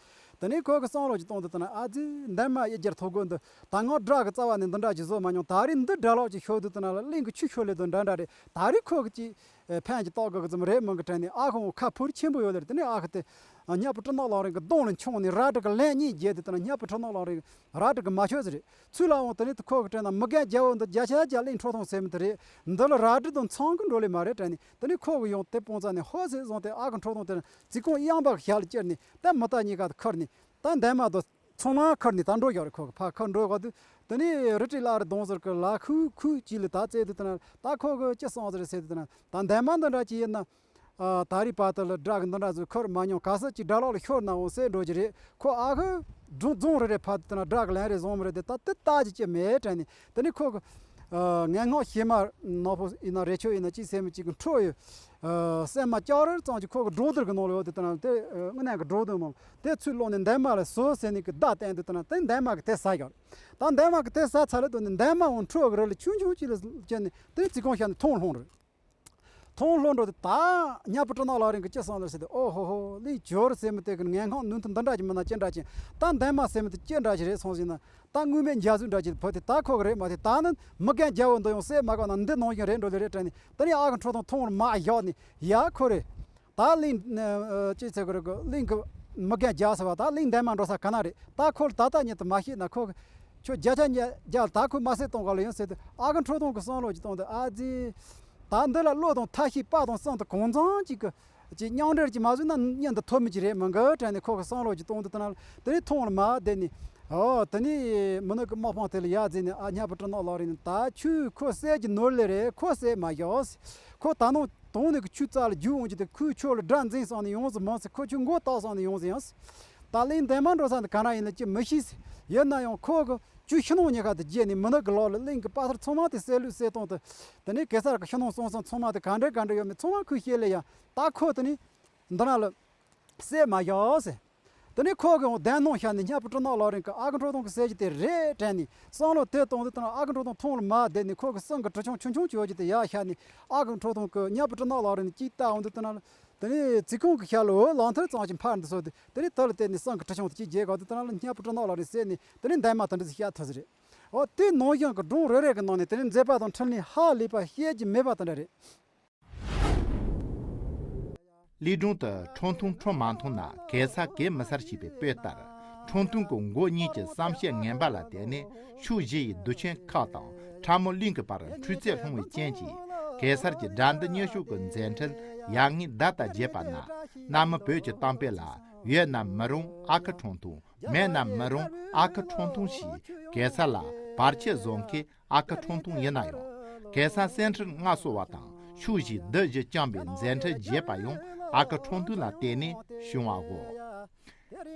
དེ་ནས་ཁོ་གི་བསམ་བློ་ཅིག་གཏོང་དུས་དེ་ན་ཨ་ཙི་འདན་མ་ཡི་རྒྱལ་ཐོ་གོ་འདི་ད་སྔོན་དགྲ་གི་རྩ་བ་ནས་འདི་འདྲ་ཅིག་བཟོ་མ་མྱོང་། ད་རེས་འདི་དགྲ་ལག་ཅིག་ཤོར་དུས་དེ་ན་ལ་གླིང་གི་ཆུ་ཤོར་ལེ་དང་འདྲ་འདྲ་རེད། ད་རེས་ཁོ་གི་ཅིག་ཨེ། ཕན་གྱི་ཏོག་གི་ཙམ་རེད་མིན་གི་དྲན་ནས། ཨ་ཁུ་ཁ་ཕོར་ཆེན་པོ་ཡོད་ལེ་རེད། དེ་ནས་ཨ་ཁུ་དེ་ཨ་སྙ་པོ་སྤྲིན་ནག་ལགས་རིང་གི་གདོང་ལ་མཆོངས་ནས་རལ་གྲི་གི་ལན་གཉིས་བརྒྱབ་དེ། དེ་ན་སྙ་པོ་སྤྲིན་ནག་ལགས་རིང་རལ་གྲི་གིས་མ་ཆོད་ཟེར་རེད། ཚུར་ལ་འོང་། དེ་ནས་དེ་ཁོ་གིས་དྲན་ན་མི་རྒན་རྒྱལ་པོ་འདི་བརྒྱ་ཆ་བརྒྱ་གླིང་ཁྲོ་ཐུང་ཟེར་མི་དེ་རེད། འདི་ལ་རལ་གྲི་དང་མཚང་གི་འགྲོ་ལེ་མ་རེད་དྲན་ནས། དེ་ནས་ཁོ་གིས་ཡང་དེ་སྤུངས་ཙ་ནས་ཧོ་ཟེར་བཟུང་སྟེ་ཨ་ཁུ་ཁྲོ་ཐུང་དེ་ལ་ཙི་ཀོང་གཡང་འབག་ཞལ་ལ་བསྐྱུར་ནས། ད་མི་དེ་གཉིས་ཀ་དེ་ཁུར་ནས། ད་འདན་མ་དེ་ཚང་མ་ཁུར་ནས་ད་འགྲོ་ཡོད་རེད། ཁོ་གིས་ཕར་ཁུར་འགྲོ་གོ་དུས། དེ་ནས་རི་ཁྲོད་ལ་རི་གདོང་ཟེར་གི་ལ་ཁུག་ཁུག་ཅིག་ལ་ད་བཙལ་དུས། དེ་ན་ད་ཁོ་གིས་ཅི་གསུངས་ཟེར་ཟེར་དུས། དེ་ན་ད་འདན་མ་འདི་འདྲ་ཅིག་ཡིན་ན། ཨ། ད་རེས་བར་དུ་ལ་དགྲ་གིས་འདི་འདྲ་ཟིག་ཁུར་མ་མྱོང་། ག་ས་ཅིག་དགྲ་ལག་ལ་ཤོར་ན་འོང་ཟེར་འགྲོ་གི་རེད། ཁོ་ཨ་ཁུ་རྫོང་རེ་རེ་ཕར་དུ་དེ་ན་དགྲ་གི་ལན་རེ་བཟུང་མི་རེད་དེ། ད་དེ་ལྟ་ཅི་ཅི་མེད་དྲན་ནས། དེ་ནས་ཁོ་གིས། ཨ། ངན་སྔགས་གཤེད་མ་ནག་པོ་ཡིན་ན་རེ་ཆོད་ཡིན་ན་ཅི་ཟེར་མི་ཅིག་གི་འཕྲོ་ཡོད། ཨ། སྲན་མ་ལྕགས་རིར་ཙམ་ཅིག་ཁོ་གི་སྒྲོ་དར་གི་ནང་ལ་ཡོད་དེ། དེ་ན་དེ། ཨ། དངོས་གནས་གི་སྒྲོ་དར་མང་དེ་ཚུར་བླངས་ནས་འདན་མ་ལ་ཟོ་ཟེར་ནས་གི་བརྡ་བསྟན་དུས། དེ་ན་དེ་འདན་མ་གིས་དེ་ཟ་བཞག་རེད། ད་འདན་མ་གིས་དེ་ཟ་ཚར་ལ་དེ་ནས་འདན་མ་འོང་འཕྲོ་གི་རི་ལ་ཆུང་ཆུང་ཅིག་ལ་བསྐྱལ་ནས་དེ་ནས་ཙི་ཀོང་བཞག་ནས་ཐོན་ལྷུང་རེད། ཐོན་ལྷུང་འགྲོ་དུས། ད་སྙ་པོ་སྤྲིན་ནག་ལགས་རིང་གིས་ཅི་གསུངས་ལ་ཟེར་དུས། ཨོ་ཧོ་ཧོ། གླིང་བྱོར་ཟེར་མི་དེ་གི་ངན་སྔགས་ནུས་མཐུ་འདི་འདྲ་ཅིག་མིན་ན་ཅི་འདྲ་ཅིག་ད་འདན་མ་ཟེར་མི་དེ་ཅི་འདྲ་ཞིག་རེད་སོང་ཟིན་ན། ད་དངུལ་མེད་འཇའ་ཟུག་འདྲ་ཅིག་བུད་དེ། ད་ཁོ་གི་རེད་མ་དེ། ད་ནི་མི་རྒན་རྒྱལ་པོ་འདི་ཡང་བསད་མ་དགོས་ན་འདི་ནང་བཞིན་རེད་འགྲོ་ལེ་རེད་དྲན་ནས། དེ་ནས་ཨ་ཁུ་ཁྲོ་ཐུང་ཐོང་རུ་མ་བཞག་ནས། ཡ་ཁོ་རེད། ད་གླིང་། ཨ། ཅི་ཟེར་གི་རེད་གི། གླིང་གི་མི་རྒན་རྒྱལ་ཟེར་བ་ད་གླིང་འདན་མ་འགྲོ་ས་ག་ན་རེད། ད་ཁོ་ལ་ད་ལྟ་ཉིད་དུ་མ་ཤེས་ན། ཁོ་གིས་ཁྱོད་བརྒྱ་ཆ་བརྒྱ་ད་ཁོ་མ་བསད་གཏོང་ག་ལ་ཡིན་ཟེར་དུས། ཨ་ཁུ་ཁྲོ་ཐུང་གིས་བསམ་བློ་ཅིག་བཏང་དུས། ཨ་ཙི། ད་འདི་ལ་བློ་དང་ཐབས་ཤེས་དཔའ་དང་བསམ་དུ་གང་འཚམ་ཅིག་གི་ཅིག་མཉམ་འབྲེལ་ཅིག་མ་བཟོས་ན་མཉམ་དུ་ཐུབ་མི་ཅིག་རེད་མིན་གི་དྲན་ནས། ཁོ་གིས་བསམ་བློ་ཅིག་བཏང་དུས། དེ་ན་དེ་ནས་ཐོང་ལ་མ་བསྡད་ནས། ཨོ། དེ་ནས་མི་ནག་གི་དམག་དཔུང་དེ་ལ་ཡར་འཛེགས་ནས། ཨ། སྙ་པོ་སྤྲིན་ནག་ལགས་རིང་ནས། ད་ཁྱོད་ཁོ་བསད་ཀྱི་ནོར་ལེ་རེད། ཁོ་བསད་མ་བཞག་ཟེར། ཁོ་ད་ནངས་དོང་ནས་གི་ཆུ་རྩ་ལ་རྒྱུག་འོང་གི་དེ། ཁོས་ཁྱོད་ལ་དགྲ་འཛིང་བསམ་ནས་ཡོང་ཟིན་མིན་ཟེར། ཁོ་ཁྱོད་མགོ་བཏགས་བསམ་ནས་ཡོང་ཟིན་ཡང་ཟེར། ད་གླིང་འདན་མ་འགྲོ་ས་འདི་ག་ན་ཡིན་ན་ཅི་མི་ཤེས་ཟེར། ཡིན་ན་ཡང་ཁོ་གིས་ཁྱོད་ཕྱི་ནང་གཉིས་ཀ་དེ་བརྗེས་ནས་མི་ནག་གི་ལག་ལ་གླིང་གི་དཔའ་ཐར་ཚང་མ་དེ་བསད་ལུགས་བསད་སྟངས་དེ། དེ་ནས་གེ་སར་གི་ཕྱི་ནང་གསང་གསུམ་ཚང་མ་དེ་ག་འདྲ་ག་འདྲ་ཡོད་མེད་ཚང་མ་ཁོས་ཤེས་ལེ་ཡ། ད་ཁོ་དེ་ནས་འདི་ན་ལ་བསད་མ་བཞག་ཟེར། དེ་ནས་ཁོ་གིས་འོང་བདེན་གནང་བཞག་ནས། སྙ་པོ་སྤྲིན་ནག་ལགས་རིང་གིས་ཨ་ཁུ་ཁྲོ་ཐུང་གིས་བསད་རྒྱུ་དེ་རེད་དྲན་ནས་བསམ་བློ་དེ་བཏང་དུས། དེ་ན་ཨ་ཁུ་ཁྲོ་ཐུང་ཐོང་ལ་མ་བསྡད་ནས། ཁོ་གི་གསང་གི་གྲི་ཆུང་ཆུང་ཆུང་ཅིག་ཡོད་རྒྱུ་དེ་ཡར་བཞག་ནས། ཨ་ཁུ་ཁྲོ་ཐུང་གིས་སྙ་པོ་སྤྲིན་ནག་ལགས་རིང་ནས་ཅིག་བལྟ་འོང་དུས། དེ་ན་ལ་དེ་ནས་ཙི་ཁུང་གི་ཞལ་ལ་འོད་ལང་ཐལ་ཙམ་ཞིག་འཕར་འདུག་ཟེར་དུས། དེ་ནས་དེ་ལ་བལྟས་ནས་གསང་གི་གྲི་ཆུང་དེ་ཅིག་བརྗེ་གོ་དུས། དེ་ན་ལ་སྙ་པོ་སྤྲིན་ནག་ལགས་རིང་བསད་ནས། དེ་ནས་འདན་མ་དེ་འདྲ་ཞིག་བཤད་ཐུབ་ཟིན་རེད། འོ། དེ་ནང་བཞིན་གི་སྒྲུང་རེ་རེ་གི་ནང་ནས་དེ་ནས་མཛད་པ་དང་འཁྲིལ་ནས་ཧ་ལས་པ་བཤད་རྒྱུ་མེད་པ་དེ་འདྲ་རེད། གླིང་སྒྲུང་དུ་ཁྲོ་ཐུང་ཁྲོ་མ་ཐུང་ན་གེ་སར་གེ་མི་སར་ཞེས་པའི་དཔེ་ལྟར། ཁྲོ་ཐུང་གི་མགོ་གཉིས་ཀྱི་བསམ་བྱེད་ངན་པ་ལ་བརྟེན་ནས་ཕྱོགས་བཞི་ཡི་གདུལ་ཕྱིན་ཁག་དང་ཕྲ་མོ་གླིང་གི་བར་འཁྲུག་རྩོད་སློང་བའི་རྐྱེན་གྱིས། གེ་སར་གྱི་དགྲ་འདུལ་མཉེས་གཤོག་གི་མཛད་འཕྲིན་ཡར་ངོའི་ཟླ་ལྟར་རྒྱས་པ་ན། གནའ་མི་བོད་ཀྱི་གཏམ་དཔེ་ལ། ཡོད་ན་མི་རུང་ཨ་ཁུ་ཁྲོ་ཐུང་། མེད་ན་མི་རུང་ཨ་ཁུ་ཁྲོ་ཐུང་ཞེས་གེ་སར་ལ་བར་ཆད་བཟོ་མཁན་ཨ་ཁུ་ཁྲོ་ཐུང་ཡིན་ན་ཡང་། གེ་སར་གསེར་ཁྲིར་མངའ་གསོལ་བ་དང་ཕྱོགས་བཞིའི་གདུལ་བྱ་བསྐྱངས་པའི་མཛད་འཕྲིན་རྒྱས་པ་ཡང་ཨ་ཁུ་ཁྲོ་ཐུང་ལ་བརྟེན་ནས་བྱུང་བའོ།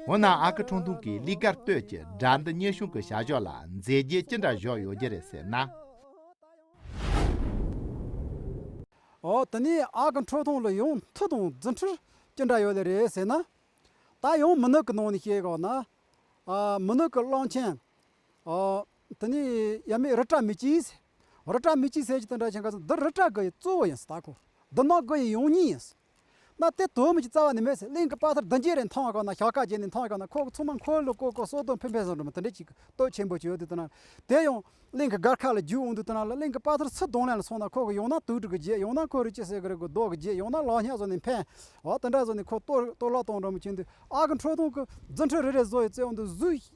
འོ་ན་ཨ་ཁུ་ཁྲོ་ཐུང་གིས་གླིང་དཀར་སྟོད་ཀྱི་དགྲ་འདུལ་མཉེས་གཤོག་གི་བྱ་སྤྱོད་ལ་མཛད་རྗེས་ཅི་འདྲ་བཞག་ཡོད་རྒྱུ་རེད་ཟེར་ན། འོ། དེ་ནས་ཨ་ཁུ་ཁྲོ་ཐུང་ལ་ཡང་མཐུ་དང་རྫུ་འཕྲུལ་ཅི་འདྲ་ཡོད་ལེ་རེད་ཟེར་ན། ད་ཡང་མི་ནག་གི་ནང་ནས་བཤད་དགོས་ན། ཨ། མི་ནག་གི་གླང་ཆེན། ཨ། དེ་ནས་ཡབ་མེས་རི་བཀྲ་མི་སྐྱིད་ཟེར། རི་བཀྲ་མི་སྐྱིད་ཟེར་གྱི་དེ་འདྲ་ཆེན་ཁ་ཚོ་འདི་རི་བཀྲ་གི་གཙོ་བོ་ཡིན་ཟེར། ད་ཁོ་འདི་ནག་གི་ཡི་ཡོང་སྙིང་ཡིན་ཟེར། ན་དེ་དོན་མི་གྱི་རྩ་བ་ནས་མེད་ཟེར། གླིང་གི་དཔའ་ཐར་བདུན་བརྒྱད་རེ་འཐོང་བ་གོ་ན། ཞག་ཁ་བརྒྱད་ནས་འཐོང་བ་གོ་ན། ཁོ་གི་ཚང་མ་འཁོར་ལོ་བསྐོར་བསྐོར་སོ་དོན་ཕུན་ཕན་སོང་འགྲོ་མི་དེ་འདྲ་ཅིག་སྟོབས་ཆེན་པོ་ཅིག་ཡོད་དུས། དེ་ན་དེ་ཡང་གླིང་གི་སྒར་ཁ་ལ་རྒྱུག་འོང་དུས། དེ་ན་ལ་གླིང་གི་དཔའ་ཐར་སུ་གདོང་ལེན་ལ་སོང་ན་ཁོ་གི་ཡང་ན་དུག་སྦྲུལ་གི་རྒྱན། ཡང་ན་ཁོ་རི་ཅི་ཟེར་གི་རེད་གི་རྡོ་གི་རྒྱན། ཡང་ན་ལག་ཉག་བཟོ་ནས་འཕེན། འོ། དེ་འདྲ་བཟོ་ནས་ཁོ་གཏོར་གཏོར་བརླག་གཏོང་འགྲོ་མི་ཅན་དུས། ཨ་ཁུ་ཁྲོ་ཐུང་གི་རྫུ་འཕྲུལ་རེ་རེ་བཟོ་ཡི་བཙལ་འོང་དུས། གཟུགས་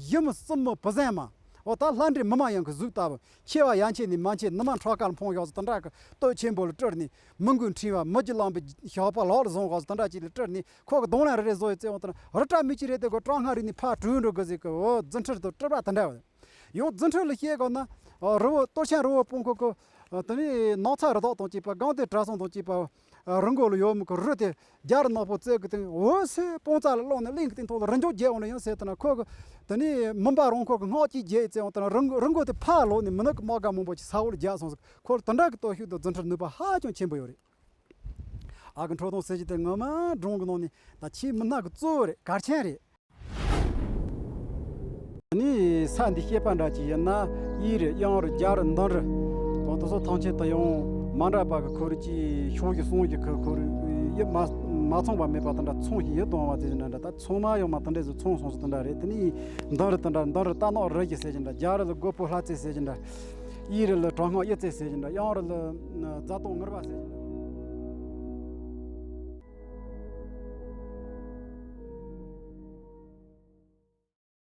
ཞི་མོ་སྲིན་མོ་བུ་ཟན་མ། འོ། ད་ལྷ་འདྲེ་མི་མ་ཡིན་གི་གཟུགས་ལྟ་བུ། མཆེ་བ་ཡན་ཆད་ནས་མ་མཆེད་ནུ་མ་ཁྲག་དཀར་ལ་འཕངས་བཞག་ཟེར། དེ་འདྲ་གི་སྟོབས་ཆེན་པོ་ལ་སྤྲུལ་ནས། མི་མགོའི་འཕྲེང་བ་མི་བརྒྱུད་གླང་པོའི་ཞགས་པ་ལག་ལ་བཟུང་བཞག་ཟེར། དེ་འདྲ་ཅིག་ལ་སྤྲུལ་ནས་ཁོ་གི་གདོང་ལེན་རེ་རེ་བཟོ་ཡི་བཙལ་འོང་དུས། རི་བཀྲ་མི་སྐྱིད་རེད་དེ། ཁོ་གྲང་ངར་རིག་ནས་ཕར་བྲོས་འགྲོ་གི་ཟེར་གི། འོ། རྫུ་འཕྲུལ་དང་སྤྲུལ་པ་དེ་འདྲ་བ། ཡང་རྫུ་འཕྲུལ་ལ་བཤད་དགོས་ན། ཨ། རི་བོ་གཏོར་ཆེན་རི་བོ་སྤུངས་ཁོ་གི། ཨ། དེ་ནས་ནགས་ཚལ་རི་དྭགས་དང་བཅས་པ། སྒང་སྟེང་གྲྭ་ཚང་དང་བཅས་པ། ཨ། རི་མགོ་ལ་ཡོད་མི་གི་རི་དེ་རྒྱ་རི་ནག་པོ་བཙལ་གི་སྟེང་འོད་ཟེར་སྤུངས་རྩ་ལ་ལོག་ནས་གླིང་གི་སྟེང་ཐོག་ལ་རི་འཇོག་རྒྱག་འོང་ན་ཡང་ཟེར། དེ་ན་ཁོ་གི་དེ་ནས་མུན་པ་རང་འཁོར་གི་སྔགས་ཀྱིས་རྒྱལ་ཡི་བཙལ་འོང་། དེ་ན་རི་མགོ་དེ་ཕར་ལོག་ནས་མི་ནག་གི་དམག་སྒར་མང་པོ་ཅིག་ས་འོག་ལ་རྒྱག་སོང་ཟིག། ཁོ་ལ་དེ་འདྲ་གི་སྟོབས་ཤུགས་དང་རྫུ་འཕྲུལ་ནུས་པ་ཧ་ཅང་ཆེན་པོ་ཡོད་རེད། ཨ་ཁུ་ཁྲོ་ཐུང་ཟེར་གྱི་དེ་ངོ་མ་སྒྲུང་གི་ནང་ནས་ད་ཆེས་མི་སྣ་གི་གཙོ་བོ་རེད། གལ་ཆེན་རེད། ནི་ས་འདི་བཤད་པ་འདྲ་ཅིག་ཡིན་ན། གཡས་རི་གཡོན་རི་རྒྱ་རི་མདུན་རི། འོ། དེ་ཚོ་ཐམས་ཅད་དུ་ཡང་མ་འདྲ་བ་གི་ཁོར་གྱི་ཕྱོགས་ཀྱི་གསུང་གི་ཁོར་ཡིད་མ་མ་ཚང་བ་མེད་པ་དེ་འདྲ་མཚུངས་ཤིང་ཡིད་དུ་འོང་བ་དེ་འདྲ་འདྲ། ད་ཚང་མ་ཡོང་མ་དེ་འདྲ་ཟིག་མཚུངས་སོང་ཟིག་དེ་འདྲ་རེད། དེ་ནི་མདུན་རི་དེ་འདྲ། མདུན་རི་རྟ་ནག་རི་ཞེས་ཟེར་གྱི་འདྲ། རྒྱ་རི་ལ་རྒོད་པོ་ལྷ་རྩེ་ཟེར་གྱི་འདྲ། གཡས་རི་ལ་གྲང་སྔགས་གཡུ་རྩེ་ཟེར་གྱི་འདྲ། གཡོན་རི་ལ་རྫ་སྟོང་ངུར་བ་ཟེར་གྱི་འདྲ།